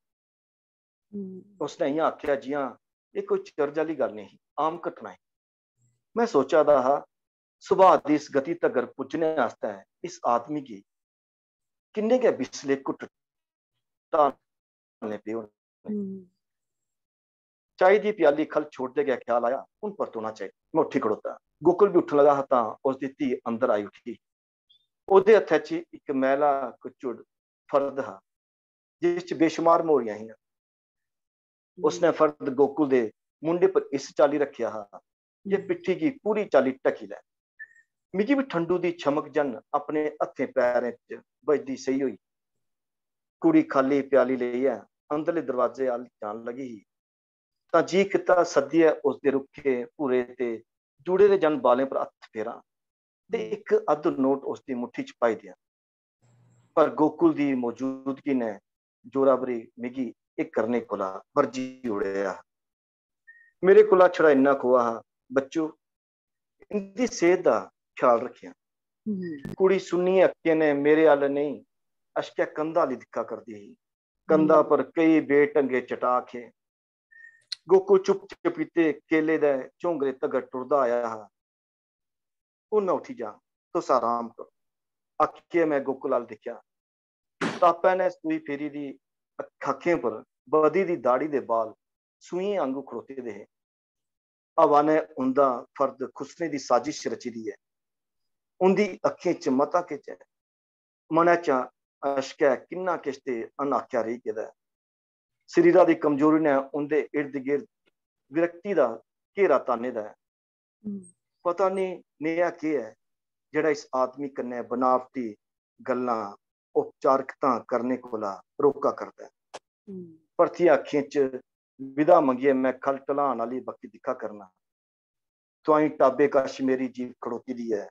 हम्म, उसने इ'यां आखेआ जि'यां एह् कोई चर्ज आह्ली गल्ल नेईं ही, आम घटना ही। में सोचा दा हा, सुभाऽ दी इस गति तगर पुज्जने आस्तै इस आदमी गी किन्ने गै बिसले घुट्ट ढालने पे होने। हम्म, चाही दी प्याली ख'ल्ल छोड़दे गै ख्याल आया, "हून परतोना चाहिदा।" में उट्ठी खड़ोता। गोकुल बी उट्ठन लगा हा तां उसदी धी अंदर आई उठी। ओह्दे हत्थै च इक मैला कुचुड़ फर्द हा, जिस च बेशुमार मोहरियां हियां। उसने फर्द गोकुल दे मुंढे पर इस चाल्ली रक्खेआ हा जे पिट्ठी गी पूरी चाल्ली ढकी लै। मिगी बी ठंडू दी छमक जन अपने हत्थें पैरें च बजदी सेही होई। कुड़ी खाल्ली प्याली लेइयै अंदरले दरवाजे अ'ल्ल जान लगी ही तां जी कीता सद्दियै उसदे रुक्खे भूरे ते जुड़े दे जन बालें पर हत्थ फेरां ते इक अद्ध नोट उसदी मुट्ठी च पाई देआं। पर गोकुल दी मौजूदगी ने जोराबरी मिगी एह् करने कोला बरजी ओड़ेआ। मेरे कोला छड़ा इन्ना खोआ हा, "बच्चू, इंदी सेह्त दा ख्याल रक्खेआं।" हम्म, कुड़ी सुन्नियें अक्खियें ने मेरे अल्ल नेईं, अश्कै कंधा अल्ली दिक्खा करदी ही। कंधा पर केई बेढंगे चटाक हे। गोकू चुप चपीते केले दे झोंगरे तगर टुरदा आया हा। "हून ना उठी जा, तुस आराम करो," आखियै में गोकुल अल्ल दिक्खेआ। तापै ने सूई फेरी दी अक्खें पर बधी दी दाढ़ी दे बाल सूइयें आंगू खड़ोते दे हे। हवा ने उंदा फर्द खुस्सने दी साजिश रची दी ऐ। उंदी अक्खें च मता किश ऐ। मनै च अश्कै किन्ना किश ते अनआखेआ रेही गेदा ऐ। शरीरा दी कमजोरी ने उंदे इर्द गिर्द विरक्ति दा घेरा ताने दा ऐ। हम्म, पता नेईं नेहा केह् ऐ जेह्ड़ा इस आदमी कन्नै बनावटी गल्लां, औपचारिकतां करने कोला रोका करदा ऐ। हम्म, परतियै अक्खें च विदा मंगियै में ख'ल्ल ढलान आह्ली बक्खी दिक्खा करना। तुआईं टाबे कश मेरी जीप खड़ोती दी ऐ।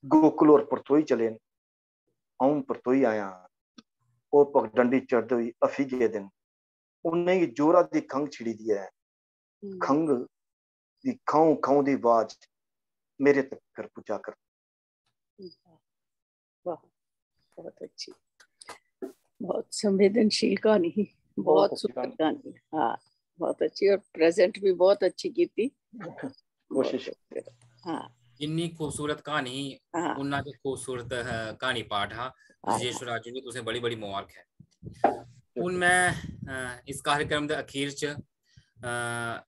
गोकुल होर परतोई चले न। अ'ऊं परतोई आया। ओह् पगडंडी चढ़दे होई हफी गेदे न। उ'नेंगी जोरा दी खंघ छिड़ी दी ऐ। हम्म। खंघ दी खाऊं खाऊं दी आवाज मेरे तक्कर पुज्जा कर। वाह, बहुत अच्छी, बहुत संवेदनशील कहानी ही, बहुत अच्छी सुंदर कहानी। कहानी। हाँ, बहुत अच्छी, और प्रेजेंट भी बहुत अच्छी की थी। कोशिश। हाँ, जिन्नी खूबसूरत कहानी ही, हाँ। उन्ना गै खूबसूरत, अ, कहानी पाठ हा। हाँ। विजेश राजू जी, तुसें बड़ी बड़ी मुबारक है। हून मैं, अ, इस कार्यक्रम दे अखीर च, अ,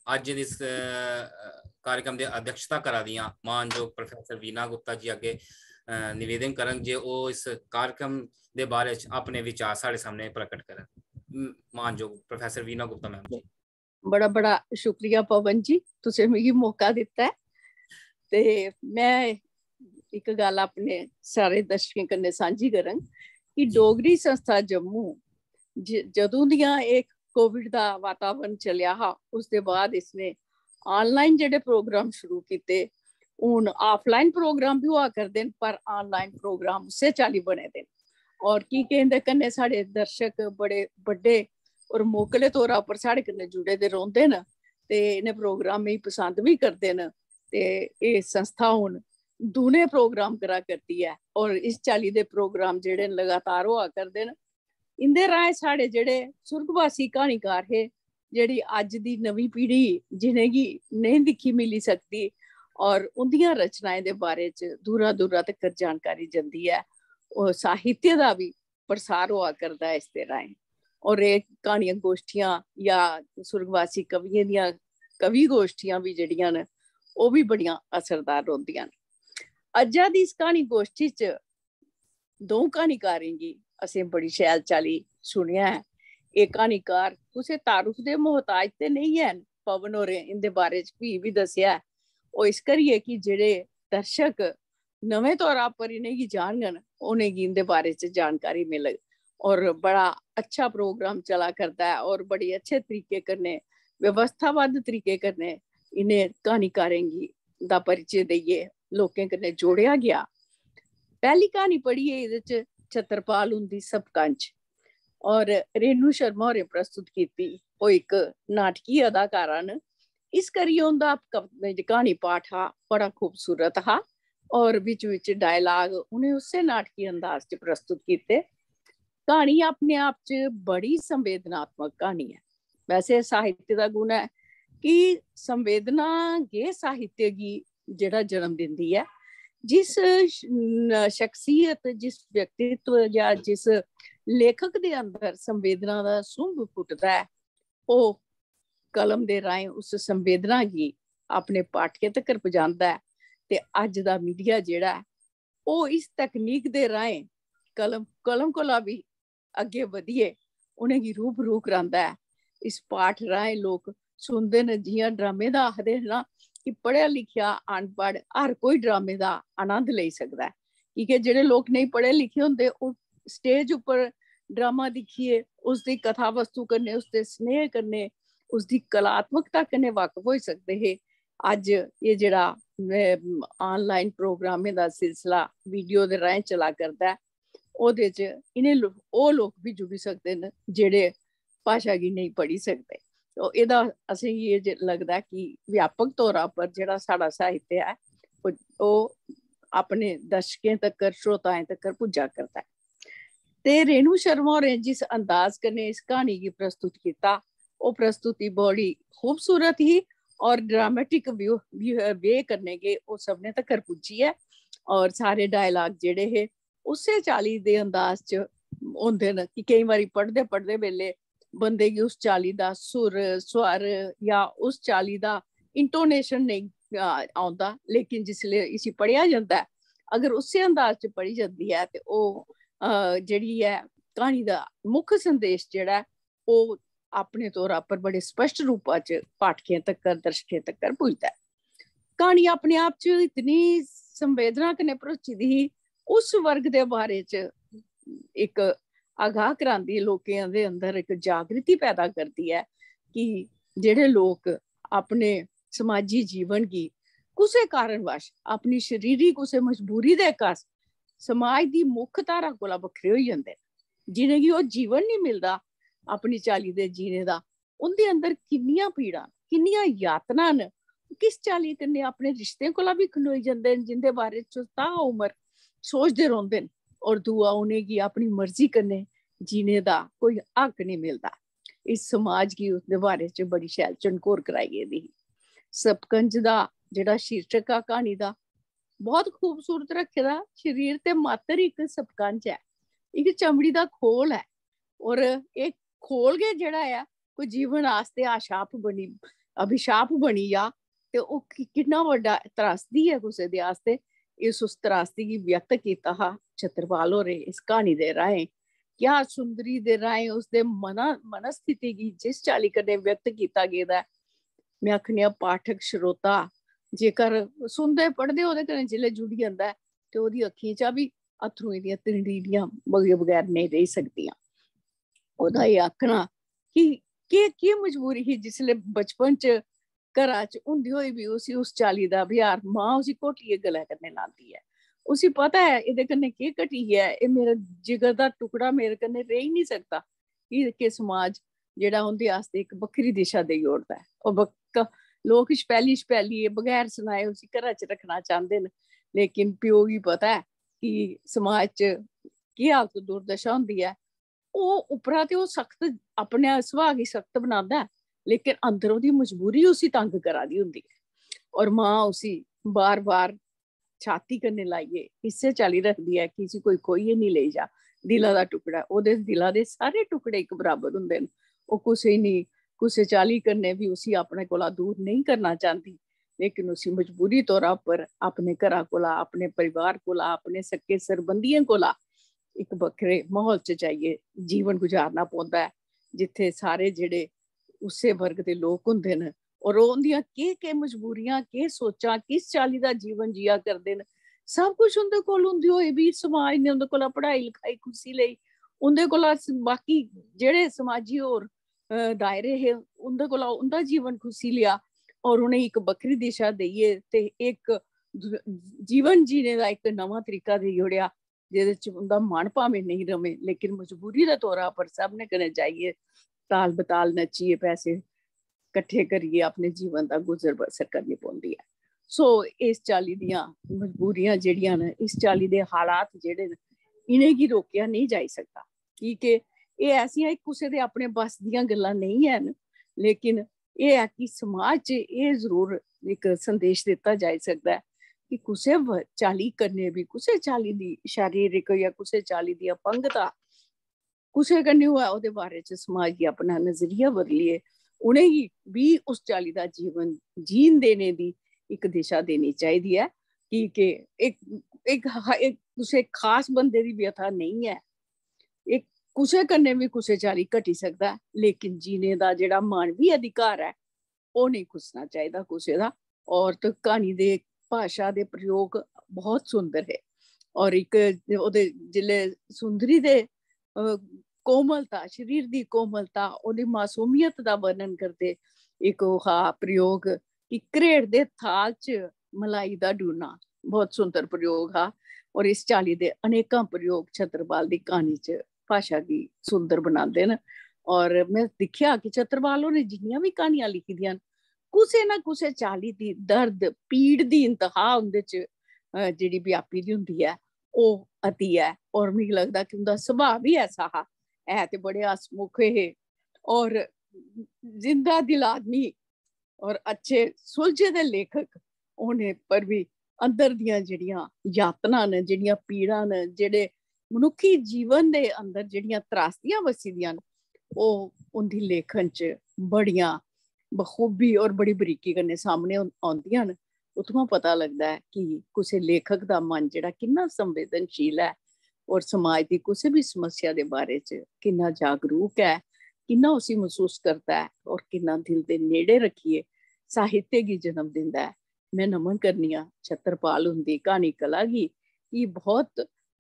अज्ज दे इस, अ, कार्यक्रम दे अध्यक्षता करा दियां मानजोग प्रोफेसर वीना गुप्ता जी अग्गे, अ, निवेदन करंग जे ओह् इस कार्यक्रम दे बारे च अपने विचार साढ़े सामने प्रकट करन। म-, मानजोग प्रोफेसर वीना गुप्ता मैम जी। बड़ा बड़ा शुक्रिया पवन जी, तुसें मिगी मौका दित्ता ऐ। ते मैं इक गल्ल अपने सारे दर्शकें कन्नै सांझी करङ कि जी। डोगरी संस्था जम्मू ज-, जदूं दियां एह् कोविड दा वातावरण चलेआ हा, उसदे बाद इसने ऑनलाइन जेह्ड़े प्रोग्राम शुरू कीते, हून ऑफलाइन प्रोग्राम बी होआ करदे न, पर ऑनलाइन प्रोग्राम उस्सै चाल्ली बने दे न। और की के इंदे कन्नै साढ़े दर्शक बड़े बड्डे और मोकले तौरा पर साढ़े कन्नै जुड़े दे रौंह्दे न ते इ'नें प्रोग्रामें गी पसंद बी करदे न, ते एह् संस्था हून दूने प्रोग्राम करा करदी ऐ और इस चाल्ली दे प्रोग्राम जेह्ड़े न लगातार होआ करदे न। इंदे राहें साढ़े जेह्ड़े सुर्गवासी क्हानीकार हे, जेह्ड़ी अज्ज दी नमीं पीढ़ी जिनेंगी नेईं दिक्खी मिली सकदी, और उंदियां रचनाएं दे बारे च दूरा दूरा तकर जानकारी जंदी ऐ। ओह् साहित्य दा बी प्रसार होआ करदा ऐ इसदे राहें। और एह् क्हानियां गोश्ठियां या सुर्गवासी कवियें दियां कवि गोश्ठियां बी जेह्ड़ियां न, ओह् बी बड़ियां असरदार रौंह्दियां न। अज्जा दी इस क्हानी गोश्ठी च द'ऊं क्हानीकारें गी असें बड़ी शैल चाल्ली सुनेआ ऐ। एह् क्हानीकार कुसै तारुफ दे मोहताज ते नेईं हैन। पवन होरें इं'दे बारे च फ्ही बी दस्सेआ ऐ। ओह् इस करियै कि जेह्ड़े दर्शक नमें तौरा पर इ'नेंगी जानङन, उ'नेंगी इं'दे बारे च जानकारी मिलग। और बड़ा अच्छा प्रोग्राम चला करदा ऐ और बड़ी अच्छे तरीके कन्नै, व्यवस्थाबद्ध तरीके कन्नै इ'नें क्हानीकारें गी, दा परिचय देइयै लोकें कन्नै जोड़ेआ गेआ। पैह्ली क्हानी पढ़ी ऐ एह्दे च छतरपाल हुंदी सपकंज, और रेणु शर्मा होरें प्रस्तुत कीती। ओह् इक नाटकी अदाकारा न, इस करियै उं'दा क-, जो क्हानी पाठ हा, बड़ा खूबसूरत हा, और बिच-बिच dialogue उ'नें उस्सै नाटकी अंदाज च प्रस्तुत कीते। क्हानी अपने आप च बड़ी संवेदनात्मक क्हानी ऐ। वैसे साहित्य दा गुण ऐ कि संवेदना गै साहित्य गी जेह्ड़ा जन्म दिंदी ऐ। जिस श-, न-, शख्सियत, जिस व्यक्तित्व या जिस लेखक दे अंदर संवेदना दा सुंभ फुटदा ऐ, ओह् कलम दे राहें उस संवेदना गी अपने पाठकें तगर पजांदा ऐ। ते अज्ज दा मीडिया जेह्ड़ा ऐ, ओह् इस तकनीक दे राहें कलम, कलम कोला बी अग्गें बधियै उ'नेंगी रूबरू करांदा ऐ। इस पाठ राहें लोक सुनदे न, जि'यां ड्रामे दा आखदे न ना कि पढ़ेआ लिखेआ अनपढ़ हर कोई ड्रामे दा आनंद लेई सकदा ऐ, की के जेह्ड़े लोक नेईं पढ़े लिखे होंदे, ओह् स्टेज उप्पर ड्रामा दिक्खियै उसदी कथा वस्तु कन्नै, उसदे स्नेह कन्नै, उसदी कलात्मकता कन्नै वाकफ होई सकदे हे। अज्ज एह् जेह्ड़ा, अम, online प्रोग्रामें दा सिलसिला वीडियो दे राहें चला करदा ऐ, ओह्दे च इ'नें लो-, ओह् लोक बी जुड़ी सकदे न जेह्ड़े भाशा गी नेईं पढ़ी सकदे। तो एह्दा असेंगी एह् जे लगदा ऐ कि व्यापक तौरा पर जेह्ड़ा साढ़ा साहित्य ऐ, ओह्, ओह् अपने दर्शकें तक्कर, श्रोताएं तक्कर पुज्जा करदा ऐ। ते रेणु शर्मा होरें जिस अंदाज कन्नै इस क्हानी गी प्रस्तुत कीता, ओह् प्रस्तुति बड़ी खूबसूरत ही और dramatic view, view, way कन्नै गै ओह् सभनें तक्कर पुज्जी ऐ। और सारे dialogue जेह्ड़े हे, उस्सै चाल्ली दे अंदाज च होंदे न कि केईं बारी पढ़दे, पढ़दे बेल्लै बंदे गी उस चाल्ली दा सुर, स्वर या उस चाल्ली दा intonation नेईं, आ, औंदा, लेकिन जिसलै इसी पढ़ेआ जंदा ऐ, अगर उस्सै अंदाज च पढ़ी जंदी ऐ ते ओह्, अ, जेह्ड़ी ऐ क्हानी दा मुक्ख संदेश जेह्ड़ा ऐ, ओह् अपने तौरा पर बड़े स्पष्ट रूपा च पाठकें तक्कर, दर्शकें तक्कर पुजदा ऐ। क्हानी अपने आप च इतनी संवेदना कन्नै भरोची दी ही, उस वर्ग दे बारे च इक आगाह करांदी, लोकें दे अंदर इक जागृति पैदा करदी ऐ कि जेह्ड़े लोक अपने समाजी जीवन गी कुसै कारणवश, अपनी शरीरी कुसै मजबूरी दे कारण समाज दी मुक्ख धारा कोला बक्खरे होई जंदे न, जिनेंगी ओह् जीवन निं मिलदा अपनी चाल्ली दे जीने दा, उं'दे अंदर किन्नियां पीड़ां, किन्नियां यातनां न, किस चाल्ली कन्नै अपने रिश्तें कोला बी खनोई जंदे न, जिं'दे बारे च तां उमर सोचदे रौंह्दे न, और दूआ उ'नेंगी अपनी मर्जी कन्नै जीने दा कोई हक नेईं मिलदा। इस समाज गी उसदे बारे च बड़ी शैल झनकोर कराई गेदी ही। सपकंज दा जेह्ड़ा शीर्षक हा क्हानी दा, बहुत खूबसूरत रक्खे दा। शरीर ते मात्र इक सपकंज ऐ, इक चमड़ी दा खोल ऐ, और एह् खोल गै जेह्ड़ा ऐ, कोई जीवन आस्तै आशाप बनी, अभिशाप बनी जा, ते ओह् कि-, किन्ना बड्डा त्रासदी ऐ कुसै दे आस्तै। इस उस त्रासदी गी व्यक्त कीता हा छतरपाल होरें इस क्हानी दे राहें। क्या सुंदरी दे राहें उसदे मना-, मनस्थिति गी जिस चाल्ली कन्नै व्यक्त कीता गेदा ऐ, में आखनी आं, पाठक, श्रोता जेकर सुनदे, पढ़दे, ओह्दे कन्नै जिसलै जुड़ी जंदा ऐ, ते ओह्दी अक्खियें चा बी अत्थरुएं दियां तरीड़ियां बगे बगैर नेईं रेही सकदियां। ओह्दा एह् आखना कि केह्, केह् मजबूरी ही, जिसलै बचपन च घरा च होंदी होई बी उसी उस चाल्ली दा ब्यहार मां उसी घोटियै गलै कन्नै लांदी ऐ। उसी पता ऐ एह्दे कन्नै केह् घटी गेआ ऐ, एह् मेरा जिगर दा टुकड़ा मेरे कन्नै रेही निं सकदा। एह् कि समाज जेह्ड़ा उं'दे आस्तै इक बक्खरी दिशा देई ओड़दा ऐ। ओह् बक्क-, लोक छपैली छपैलियै बगैर सनाए उसी घरा च रक्खना चांह्दे न, लेकिन प्यो गी पता ऐ कि समाज च केह् हालत दुर्दशा होंदी ऐ। ओह् उप्परा ते ओह् सख्त, अपने सुभाऽ गी सख्त बनांदा ऐ, लेकिन अंदर ओह्दी मजबूरी उसी तंग करा दी होंदी ऐ। और मां उसी बार-बार छाती कन्नै लाइयै इस्सै चाल्ली रखदी ऐ कि इसी कोई खोइयै निं लेई जा। दिला दा टुकड़ा ऐ। ओह्दे दिला दे सारे टुकड़े इक बराबर होंदे न। ओह् कुसै नी, कुसै चाल्ली कन्नै बी उसी अपने कोला दूर नेईं करना चांह्दी, लेकिन उसी मजबूरी तौरा पर अपने घरा कोला, अपने परिवार कोला, अपने सक्के सरबंधियें कोला इक बक्खरे म्हौल च जाइयै जीवन गुजारना पौंदा ऐ, जित्थै सारे जेह्ड़े उस्सै वर्ग दे लोक होंदे न, और ओह् उंदियां केह् केह् मजबूरियां, केह् सोचां, किस चाल्ली दा जीवन जिया करदे न, सब कुछ उंदे कोल होंदे होए बी समाज ने उंदे कोला पढ़ाई लखाई खुस्सी लेई, उंदे कोला स-, बाकी जेह्ड़े समाजी होर, अ, दायरे हे, उंदे कोला उंदा जीवन खुस्सी लेआ, और उ'नेंगी इक बक्खरी दिशा देइयै ते इक ज-, जीवन जीने दा इक नमां तरीका देई ओड़ेआ, जेह्दे च उंदा मन भामें नेईं रमे, लेकिन मजबूरी दे तौरा पर सभनें कन्नै जाइयै ताल बताल नच्चियै पैसे कट्ठे करियै अपने जीवन दा गुजर बसर करनी पौंदी ऐ। सो इस चाल्ली दियां मजबूरियां जेह्ड़ियां न, इस चाल्ली दे हालात जेह्ड़े न, इ'नेंगी रोकेआ नेईं जाई सकदा, की के एह् ऐसियां इक कुसै दे अपने बस दियां गल्लां नेईं हैन, लेकिन एह् ऐ कि समाज च एह् जरूर इक संदेश दित्ता जाई सकदा ऐ कि कुसै व-, चाल्ली कन्नै बी, कुसै चाल्ली दी शारीरिक जां कुसै चाल्ली दी अपंगता कुसै कन्नै होऐ, ओह्दे बारे च समाज गी अपना नजरिया बदलियै उ'नेंगी बी उस चाल्ली दा जीवन जीन देने दी इक दिशा देनी चाहिदी ऐ, की के इक, इक ह-, इक कुसै खास बंदे दी व्यथा नेईं ऐ। एह् कुसै कन्नै बी कुसै चाल्ली घटी सकदा ऐ, लेकिन जीने दा जेह्ड़ा मानवी अधिकार ऐ, ओह् नेईं खुस्सना चाहिदा कुसै दा। और ते क्हानी दे भाशा दे प्रयोग बहुत सुंदर हे। और इक ओह्दे जिसलै सुंदरी दे, अ, कोमलता, शरीर दी कोमलता, ओह्दी मासूमियत दा वर्णन करदे इक ओह् हा प्रयोग कि घरेड़ दे थाल च मलाई दा डूना, बहुत सुंदर प्रयोग हा। और इस चाल्ली दे अनेकां प्रयोग छत्रपाल दी क्हानी च भाशा गी सुंदर बनांदे न। और में दिक्खेआ कि छत्रपाल होरें जिन्नियां बी क्हानियां लिखी दियां न, कुसै ना कुसै चाल्ली दी दर्द, पीड़ दी इंतहा उं'दे च, अ, जेह्ड़ी व्यापी दी होंदी ऐ, ओह् अति ऐ। और मिगी लगदा कि उं'दा सुभाऽ बी ऐसा हा, है ते बड़े हसमुख हे और जिंदा दिल आदमी और अच्छे सुलझे दे लेखक होने पर बी अंदर दियां जेह्ड़ियां यातनां न, जेह्ड़ियां पीड़ां न, जेह्ड़े मनुक्खी जीवन दे अंदर जेह्ड़ियां त्रासदियां बस्सी दियां न, ओह् उं'दी लेखन च बड़ियां बखूबी और बड़ी बरीकी कन्नै सामने औं-, औंदियां न। उत्थुआं पता लगदा ऐ कि कुसै लेखक दा मन जेह्ड़ा किन्ना संवेदनशील ऐ और समाज दी कुसै बी समस्या दे बारे च किन्ना जागरूक ऐ, किन्ना उसी मसूस करदा ऐ और किन्ना दिल दे नेड़े रक्खियै साहित्य गी जन्म दिंदा ऐ। में नमन करनी आं छत्रपाल हुंदी क्हानी कला गी। एह् बहुत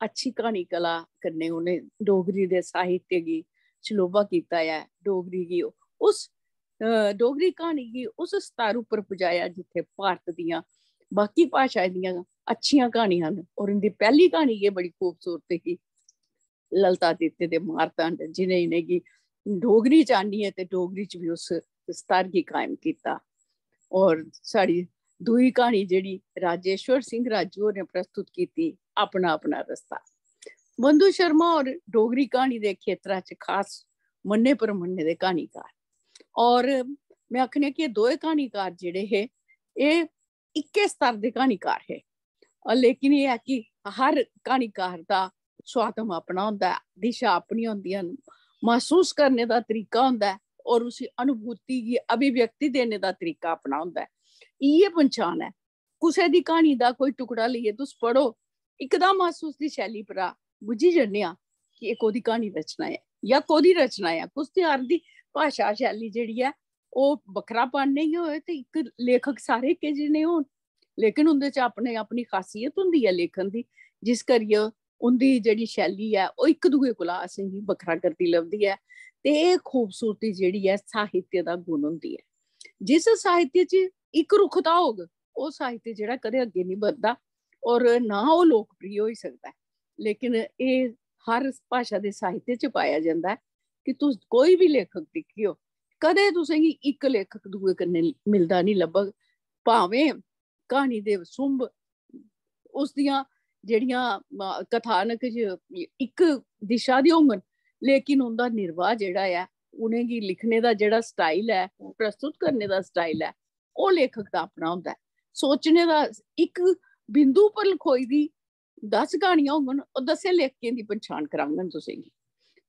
अच्छी क्हानी कला कन्नै उ'नें डोगरी दे साहित्य गी शलोभा कीता ऐ, डोगरी गी उस, अ, डोगरी क्हानी गी उस स्तर उप्पर पुजाया जित्थै भारत दियां बाकी भाशाएं दियां अच्छियां क्हानियां न। और इं'दी पैह्ली क्हानी गै बड़ी खूबसूरत ही, ललता दित्ते दे मारतंड, जि'नें इ'नेंगी डोगरी च आह्नियै ते डोगरी च बी उस स्तर गी कायम कीता। और साढ़ी दूई क्हानी जेह्ड़ी राजेश्वर सिंह राजू होरें प्रस्तुत कीती, अपना अपना रस्ता। बंधु शर्मा होर डोगरी क्हानी दे खेतरा च खास मन्ने परमन्ने दे क्हानीकार। और में आखनी कि एह् दोए क्हानीकार जेह्ड़े हे, एह् इक्के स्तर दे क्हानीकार हे। और लेकिन एह् ऐ कि हर क्हानीकार दा सुआतम अपना होंदा ऐ, दिशा अपनी होंदियां न, मसूस करने दा तरीका होंदा ऐ और उसी अनुभूति गी अभिव्यक्ति देने दा तरीका अपना होंदा ऐ। इ'यै पंछान ऐ। कुसै दी क्हानी दा कोई टुकड़ा लेइयै तुस पढ़ो, इकदम अस उसदी शैली परा बुज्झी जन्ने आं कि एह् कोह्दी क्हानी रचना ऐ जां कोह्दी रचना ऐ। कुस त्यार दी भाशा शैली जेह्ड़ी ऐ, ओह् बक्खरापन नेईं होए ते इक लेखक सारे इक्कै जनेह् होन, लेकिन उं'दे च अपने, अपनी खासियत होंदी ऐ लेखन दी, जिस करियै उं'दी जेह्ड़ी शैली ऐ, ओह् इक दूए कोला असेंगी बक्खरा करदी लभदी ऐ। ते एह् खूबसूरती जेह्ड़ी ऐ, साहित्य दा गुण होंदी ऐ। जिस साहित्य च इक रुखता होग, ओह् साहित्य जेह्ड़ा कदें अग्गें निं बधदा और ना ओह् लोकप्रिय होई सकदा ऐ। लेकिन एह् हर भाशा दे साहित्य च पाया जंदा ऐ कि तुस कोई बी लेखक दिक्खेओ, कदें तुसेंगी इक लेखक दूए कन्नै मिलदा निं लब्भग। भामें क्हानी दे सुंब उसदियां जेह्ड़ियां, म-, कथानक च इक दिशा दे होङन, लेकिन उं'दा निर्वाह जेह्ड़ा ऐ, उ'नेंगी लिखने दा जेह्ड़ा style ऐ, प्रस्तुत करने दा style ऐ, ओह् लेखक दा अपना होंदा ऐ। सोचने दा इक बिंदु पर लखोई दी दस क्हानियां होङन, ओह् दस्सें लेखकें दी पंछान कराङन तुसेंगी।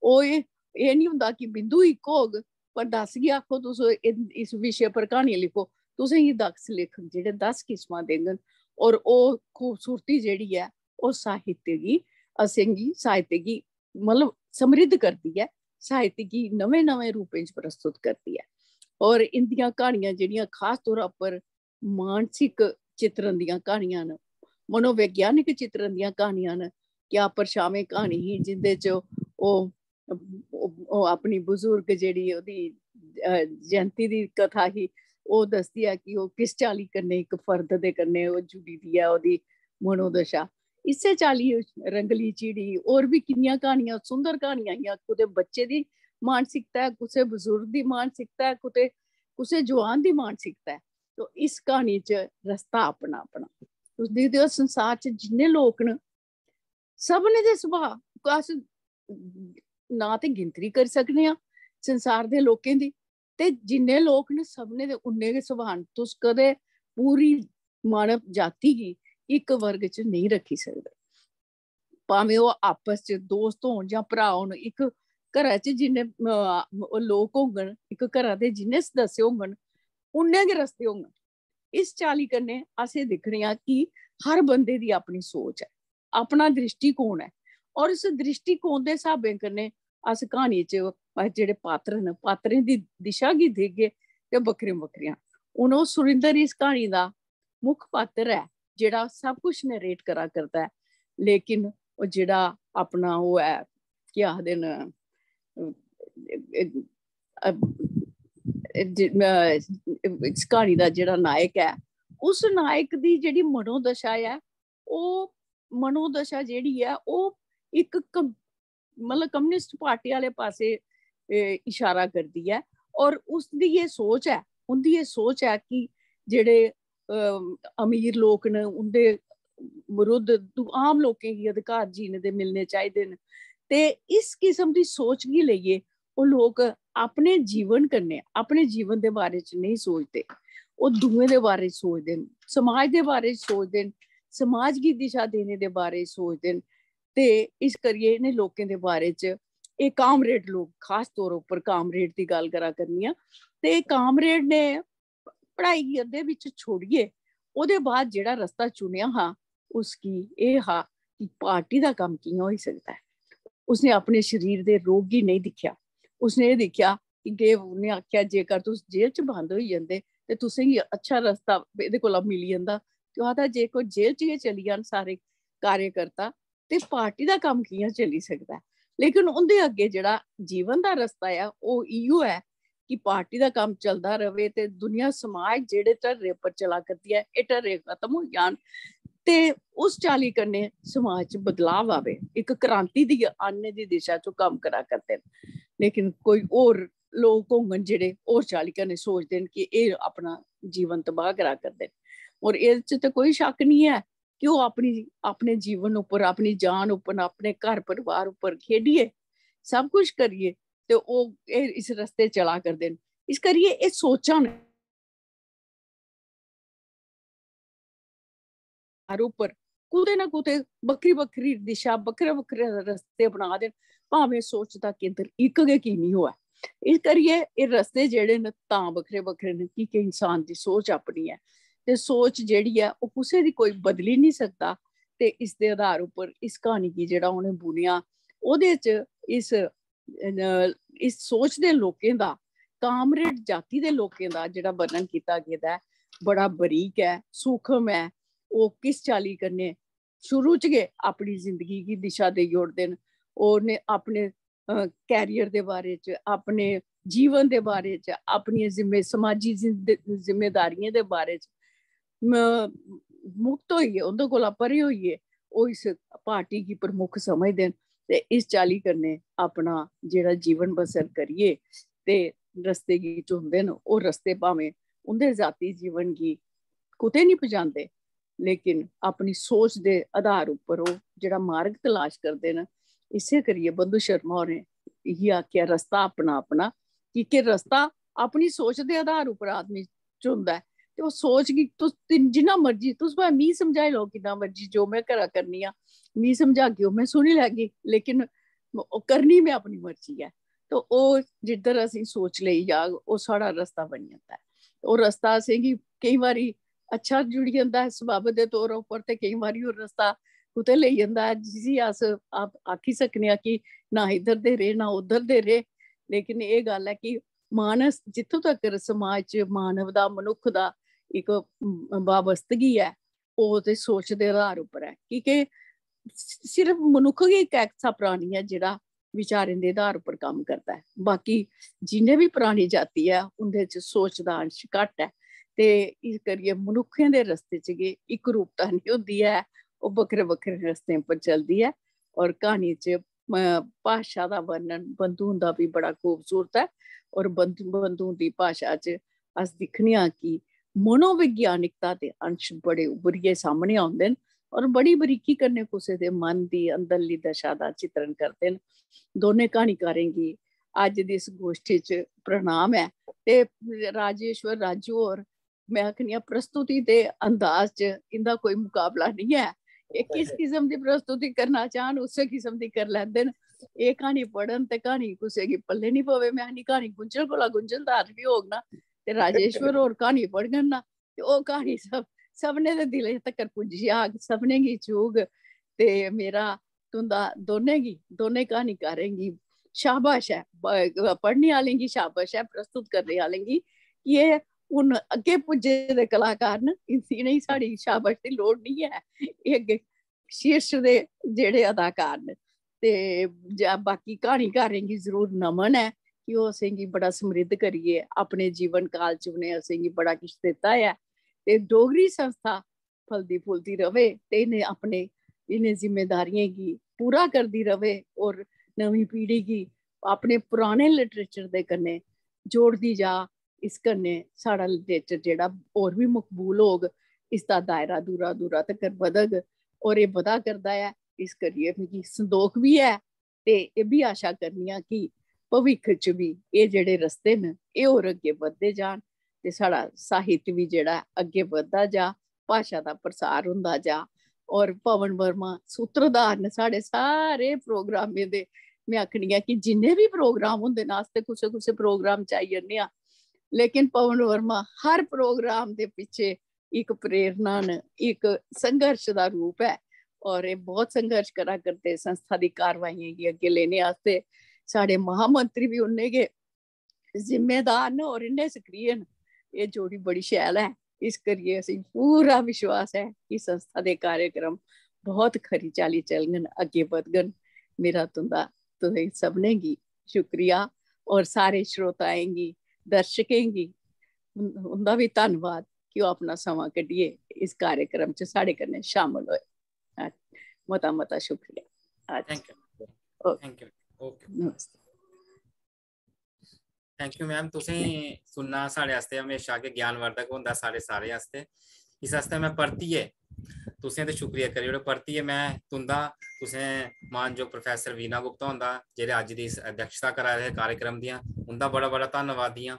ओह् एह् एह् निं होंदा कि बिंदु इक होग, पर दस गी आखो तुस इस विशे पर क्हानियां लिखो, तुसेंगी दस लेखक जेह्ड़े दस किस्मां देङन। और ओह् खूबसूरती जेह्ड़ी ऐ, ओह् साहित्य गी, असेंगी साहित्य गी मतलब समृद्ध करदी ऐ, साहित्य गी नमें नमें रूपें च प्रस्तुत करदी ऐ। और इंदियां क्हानियां जेह्ड़ियां खास तौरा पर मानसिक चित्रण दियां क्हानियां न, मनोवैज्ञानिक चित्रण दियां क्हानियां न। क्या परछावें क्हानी ही, जिंदे च ओह् ओह् अपनी बजुर्ग जेह्ड़ी ओह्दी जयंती दी कथा ही, ओह् दसदी ऐ कि ओह् किस चाल्ली कन्नै इक फर्द दे कन्नै ओह् जुड़ी दी ऐ, ओह्दी मनोदशा। इस्सै चाल्ली रंगली चिड़ी, होर बी किन्नियां क्हानियां, सुंदर क्हानियां हियां। कुतै बच्चे दी मानसिकता ऐ, कुसै बजुर्ग दी मानसिकता ऐ, कुतै कुसै जुआन दी मानसिकता ऐ। तो इस क्हानी च रस्ता अपना अपना। तुस दिखदे ओ, संसार च जिन्ने लोक न, सभनें दे सुभाऽ, अस ना ते गिनतरी करी सकने आं संसार दे लोकें दी, ते जिन्ने लोक न, सभनें दे उन्ने गै सुभाऽ न। तुस कदें पूरी मानव जाति गी इक वर्ग च नेईं रक्खी सकदे, भामें ओह् आपस च दोस्त होन जां भ्राऽ होन। इक घरै च जिन्ने लोक होङन, इक घरा दे जिन्ने सदस्य होङन, उन्ने गै रस्ते होङन। इस चाल्ली कन्नै अस एह् दिक्खने आं कि हर बंदे दी अपनी सोच ऐ, अपना दृष्टिकोण ऐ, और इस दृष्टिकोण दे स्हाबें कन्नै अस क्हानी च जेह्ड़े पात्र न, पात्रें दी दिशा गी दिखगे ते बक्खरियां बक्खरियां। हून ओह् सुरिंदर इस क्हानी दा मुक्ख पात्र ऐ, जेह्ड़ा सब कुछ नरेट करा करदा ऐ, लेकिन ओह् जेह्ड़ा अपना ओह् ऐ, केह् आखदे न, इस क्हानी दा जेह्ड़ा नायक ऐ, उस नायक दी जेह्ड़ी मनोदशा ऐ, ओह् मनोदशा जेह्ड़ी ऐ, ओह् इक मतलब कम्युनिस्ट पार्टी आह्ले पासै इशारा करदी ऐ। और उसदी एह् सोच ऐ, उं'दी एह् सोच ऐ कि जेह्ड़े अमीर लोक न, उं'दे विरुद्ध आम लोकें गी अधिकार जीने दे मिलने चाहिदे न। ते इस किस्म दी सोच गी लेइयै ओह् लोक अपने जीवन कन्नै, अपने जीवन दे बारे च नेईं सोचदे, ओह् दूएं दे बारे च सोचदे न, समाज दे बारे च सोचदे न, समाज गी दिशा देने दे बारे च सोचदे न। ते इस करियै इ'नें लोकें दे बारे च एह् कामरेड लोक, खास तौर उप्पर कामरेड दी गल्ल करा करनी आं, ते कामरेड ने पढ़ाई गी अद्धे बिच छोड़ियै ओह्दे बाद जेह्ड़ा रस्ता चुनेआ हा, उसगी एह् हा कि पार्टी दा कम्म कि'यां होई सकदा ऐ। उसने अपने शरीर दे रोग गी नेईं दिक्खेआ, उसने एह् दिक्खेआ कि जे उ'नें आखेआ, "जेकर तुस जेल च बंद होई जंदे ते तुसेंगी अच्छा रस्ता एह्दे कोला मिली जंदा।" ते ओह् आखदा, "जे कोई जेल च गै चली जान सारे कार्यकर्ता, ते पार्टी दा कम्म कि'यां चली सकदा ऐ?" लेकिन उं'दे अग्गें जेह्ड़ा जीवन दा रस्ता ऐ, ओह् इ'यो ऐ कि पार्टी दा कम्म चलदा र'वै ते दुनिया, समाज जेह्ड़े ढर्रे पर चला करदी ऐ, एह् ढर्रे खत्म होई जान ते उस चाल्ली कन्नै समाज च बदलाव आवै, इक क्रांति दी आह्नने दी दिशा च ओह् कम्म करा करदे न। लेकिन कोई होर लोक होङन जेह्ड़े होर चाल्ली कन्नै सोचदे न कि एह् अपना जीवन तबाह करा करदे न। और एह्दे च ते कोई शक्क निं ऐ कि ओह् अपनी, अपने जीवन उप्पर, अपनी जान उप्पर, अपने घर परिवार उप्पर खेढियै, सब कुछ करियै ते ओह् एह् इस रस्ते चला करदे न। इस करियै एह् सोचां न। हर उप्पर कुतै ना कुतै बक्खरी बक्खरी दिशा, बक्खरे बक्खरे रस्ते अपना दे न, भामें सोच दा केंद्र इक गै की निं होऐ। इस करियै एह् रस्ते जेह्ड़े न, तां बक्खरे बक्खरे न, की के इंसान दी सोच अपनी ऐ, ते सोच जेह्ड़ी ऐ, ओह् कुसै दी कोई बदली निं सकदा। ते इसदे आधार उप्पर इस क्हानी गी जेह्ड़ा उ'नें बुनेआ, ओह्दे च इस, इस सोच दे लोकें दा, कामरेड जाति दे लोकें दा जेह्ड़ा वर्णन कीता गेदा ऐ, बड़ा बरीक ऐ, सूखम ऐ। ओह् किस चाल्ली कन्नै शुरू च गै अपनी जिंदगी गी दिशा देई ओड़दे न। ओह् अपने कैरियर दे बारे च, अपने जीवन दे बारे च, अपनियें जिम्मे-, समाजी जिंद-, जिम्मेदारियें दे बारे च मुक्त होइयै, उं'दे कोला परे होइयै ओह् इस पार्टी गी प्रमुख समझदे न ते इस चाल्ली कन्नै अपना जेह्ड़ा जीवन बसर करियै ते रस्ते गी चुनदे न। ओह् रस्ते भामें उं'दे जाति जीवन गी कुतै निं पजांदे, लेकिन अपनी सोच दे आधार उप्पर ओह् जेह्ड़ा मार्ग तलाश करदे न। इस्सै करियै बंधु शर्मा होरें इ'यै आखेआ, "रस्ता अपना अपना," की के रस्ता अपनी सोच दे आधार उप्पर आदमी चुनदा ऐ। ते ओह् सोच गी तुस तिन-, जिन्ना मर्जी, तुस भाएं मी समझाई लैओ किन्ना मर्जी, जो में करा करनी आं, मी समझागेओ, में सुनी लैगी, लेकिन ओह् करनी में अपनी मर्जी ऐ। तो ओह् जिद्धर असें सोच लेई जाग, ओह् साढ़ा रस्ता बनी जंदा ऐ। ओह् रस्ता असेंगी केईं बारी अच्छा जुड़ी जंदा ऐ सबब दे तौर उप्पर, ते केईं बारी ओह् रस्ता कुतै लेई जंदा ऐ, जिसी अस आप-, आखी सकने आं कि ना इद्धर दे रेह्, ना उद्धर दे रेह्। लेकिन एह् गल्ल ऐ कि मानस, जित्थों तक समाज च मानव दा, मनुक्ख दा इक, अम, बाबस्तगी ऐ, ओह् ते सोच दे आधार उप्पर ऐ, की के सि-, सिर्फ मनुक्ख गै इक ऐसा प्राणी ऐ जेह्ड़ा विचारें दे आधार उप्पर कम्म करदा ऐ। बाकी जिन्ने बी प्राणी जाति ऐ, उं'दे च सोच दा अंश घट्ट ऐ, ते इस करियै मनुक्खें दे रस्ते च गै इक रूपता निं होंदी ऐ, ओह् बक्खरे बक्खरे रस्तें पर चलदी ऐ। और क्हानी च, अ, भाशा दा वर्णन बंधु हुंदा बी बड़ा खूबसूरत ऐ। और बंधु, बंधु हुंदी भाशा च अस दिक्खने आं कि मनोविज्ञानिकता दे अंश बड़े उभरियै सामने औंदे न और बड़ी बरीकी कन्नै कुसै दे मन दी अंदरली दशा दा चित्रण करदे न। दोनें क्हानीकारें गी अज्ज दी इस गोश्ठी च प्रणाम ऐ। ते राजेश्वर राजू होर, में आखनी आं, प्रस्तुति दे अंदाज च इंदा कोई मुकाबला निं ऐ। एह् किस किस्म दी प्रस्तुति करना चाह्न, उस्सै किस्म दी करी लैंदे न। एह् क्हानी पढ़न ते क्हानी कुसै गी पल्ले निं पवै। में आखनी, क्हानी गुंझल कोला गुंझलदार बी होग ना, ते राजेश्वर होर क्हानी पढ़ङन ना, ते ओह् क्हानी सब, सभनें दे दिलें तक्कर पुज्जी जाग, सभनें गी छूह्ग। ते मेरा, तुंदा दोनें गी, दोनें क्हानीकारें गी शाबाश ऐ, ब-, पढ़ने आह्लें गी शाबाश ऐ, प्रस्तुत करने आह्लें गी, कि एह् हून अग्गें पुज्जे दे कलाकार न, इ'नेंगी साढ़ी शाबाश दी लोड़ निं ऐ। एह् अग्गें शीर्ष दे जेह्ड़े अदाकार न। ते जा-, बाकी क्हानीकारें गी जरूर नमन ऐ कि ओह् असेंगी बड़ा समृद्ध करियै अपने जीवन काल च उ'नें असेंगी बड़ा किश दित्ता ऐ। ते डोगरी संस्था फलदी फुलदी र'वै ते इ'नें अपने, इ'नें जिम्मेदारियें गी पूरा करदी र'वै और नमीं पीढ़ी गी अपने पुराने लिटरेचर दे कन्नै जोड़दी जा। इस कन्नै साढ़ा लिटरेचर जेह्ड़ा होर बी मकबूल होग, इसदा दायरा दूरा दूरा तगर बधग। और एह् बधा करदा ऐ, इस करियै मिगी संदोख बी ऐ ते एह् बी आशा करनी आं कि भविक्ख च बी एह् जेह्ड़े रस्ते न, एह् होर अग्गें बधदे जान ते साढ़ा साहित्य बी जेह्ड़ा अग्गें बधदा जा, भाशा दा प्रसार होंदा जा। और पवन वर्मा सूत्रधार न साढ़े सारे प्रोग्रामें दे। में आखनी आं कि जिन्ने बी प्रोग्राम होंदे न, अस ते कुसै कुसै प्रोग्राम च आई जन्ने आं, लेकिन पवन वर्मा हर प्रोग्राम दे पिच्छे इक प्रेरणा न, इक संघर्ष दा रूप ऐ। और एह् बहुत संघर्ष करा करदे संस्था दी कारवाइयें गी अग्गें लेने आस्तै। साढ़े महामंत्री बी उन्ने गै जिम्मेदार न और इन्ने सक्रिय न। एह् जोड़ी बड़ी शैल ऐ। इस करियै असेंगी पूरा विश्वास ऐ कि संस्था दे कार्यक्रम बहुत खरी चाल्ली चलङन, अग्गें बधङन। मेरा तुंदा, तुसें सभनें गी शुक्रिया और सारे श्रोताएं गी, दर्शकें गी उं-, उंदा बी धन्नवाद कि ओह् अपना समां कड्ढियै इस कार्यक्रम च साढ़े कन्नै शामल होए। मता मता शुक्रिया। अच्छा। Thank you। Okay। Thank you। Okay। Namaste. Thank you ma'am, तुसें सुनना साढ़े आस्तै हमेशा गै ज्ञानवर्धक होंदा साढ़े सारे आस्तै। इस आस्तै में परतियै, तुसें ते शुक्रिया करी ओड़ो, परतियै में तुंदा, तुसें मानजोग प्रोफेसर वीणा गुप्ता हुंदा, जेह्ड़े अज्ज दी इस अध्यक्षता करा दे कार्यक्रम दियां, उंदा बड़ा बड़ा धन्नवादी आं।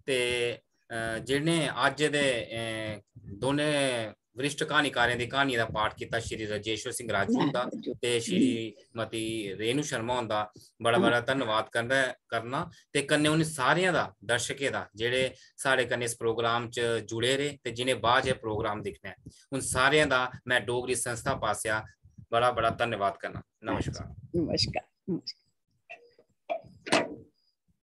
ते, अ, जि'नें अज्ज दे, अ, दोनें वरिष्ठ क्हानीकारें दी क्हानियें दा पाठ कीता, श्री राजेश्वर सिंह राजू हुंदा ते श्रीमती रेणु शर्मा हुंदा बड़ा बड़ा धन्नवाद करना, करना ते कन्नै उ'नें सारेआं दा, दर्शकें दा, जेह्ड़े साढ़े कन्नै इस प्रोग्राम च जुड़े रेह् ते जि'नें बाद च एह् प्रोग्राम दिक्खना ऐ, उन सारेआं दा में डोगरी संस्था पासेआ बड़ा बड़ा धन्नवाद करना। नमस्कार। नमस्कार। नमस्कार।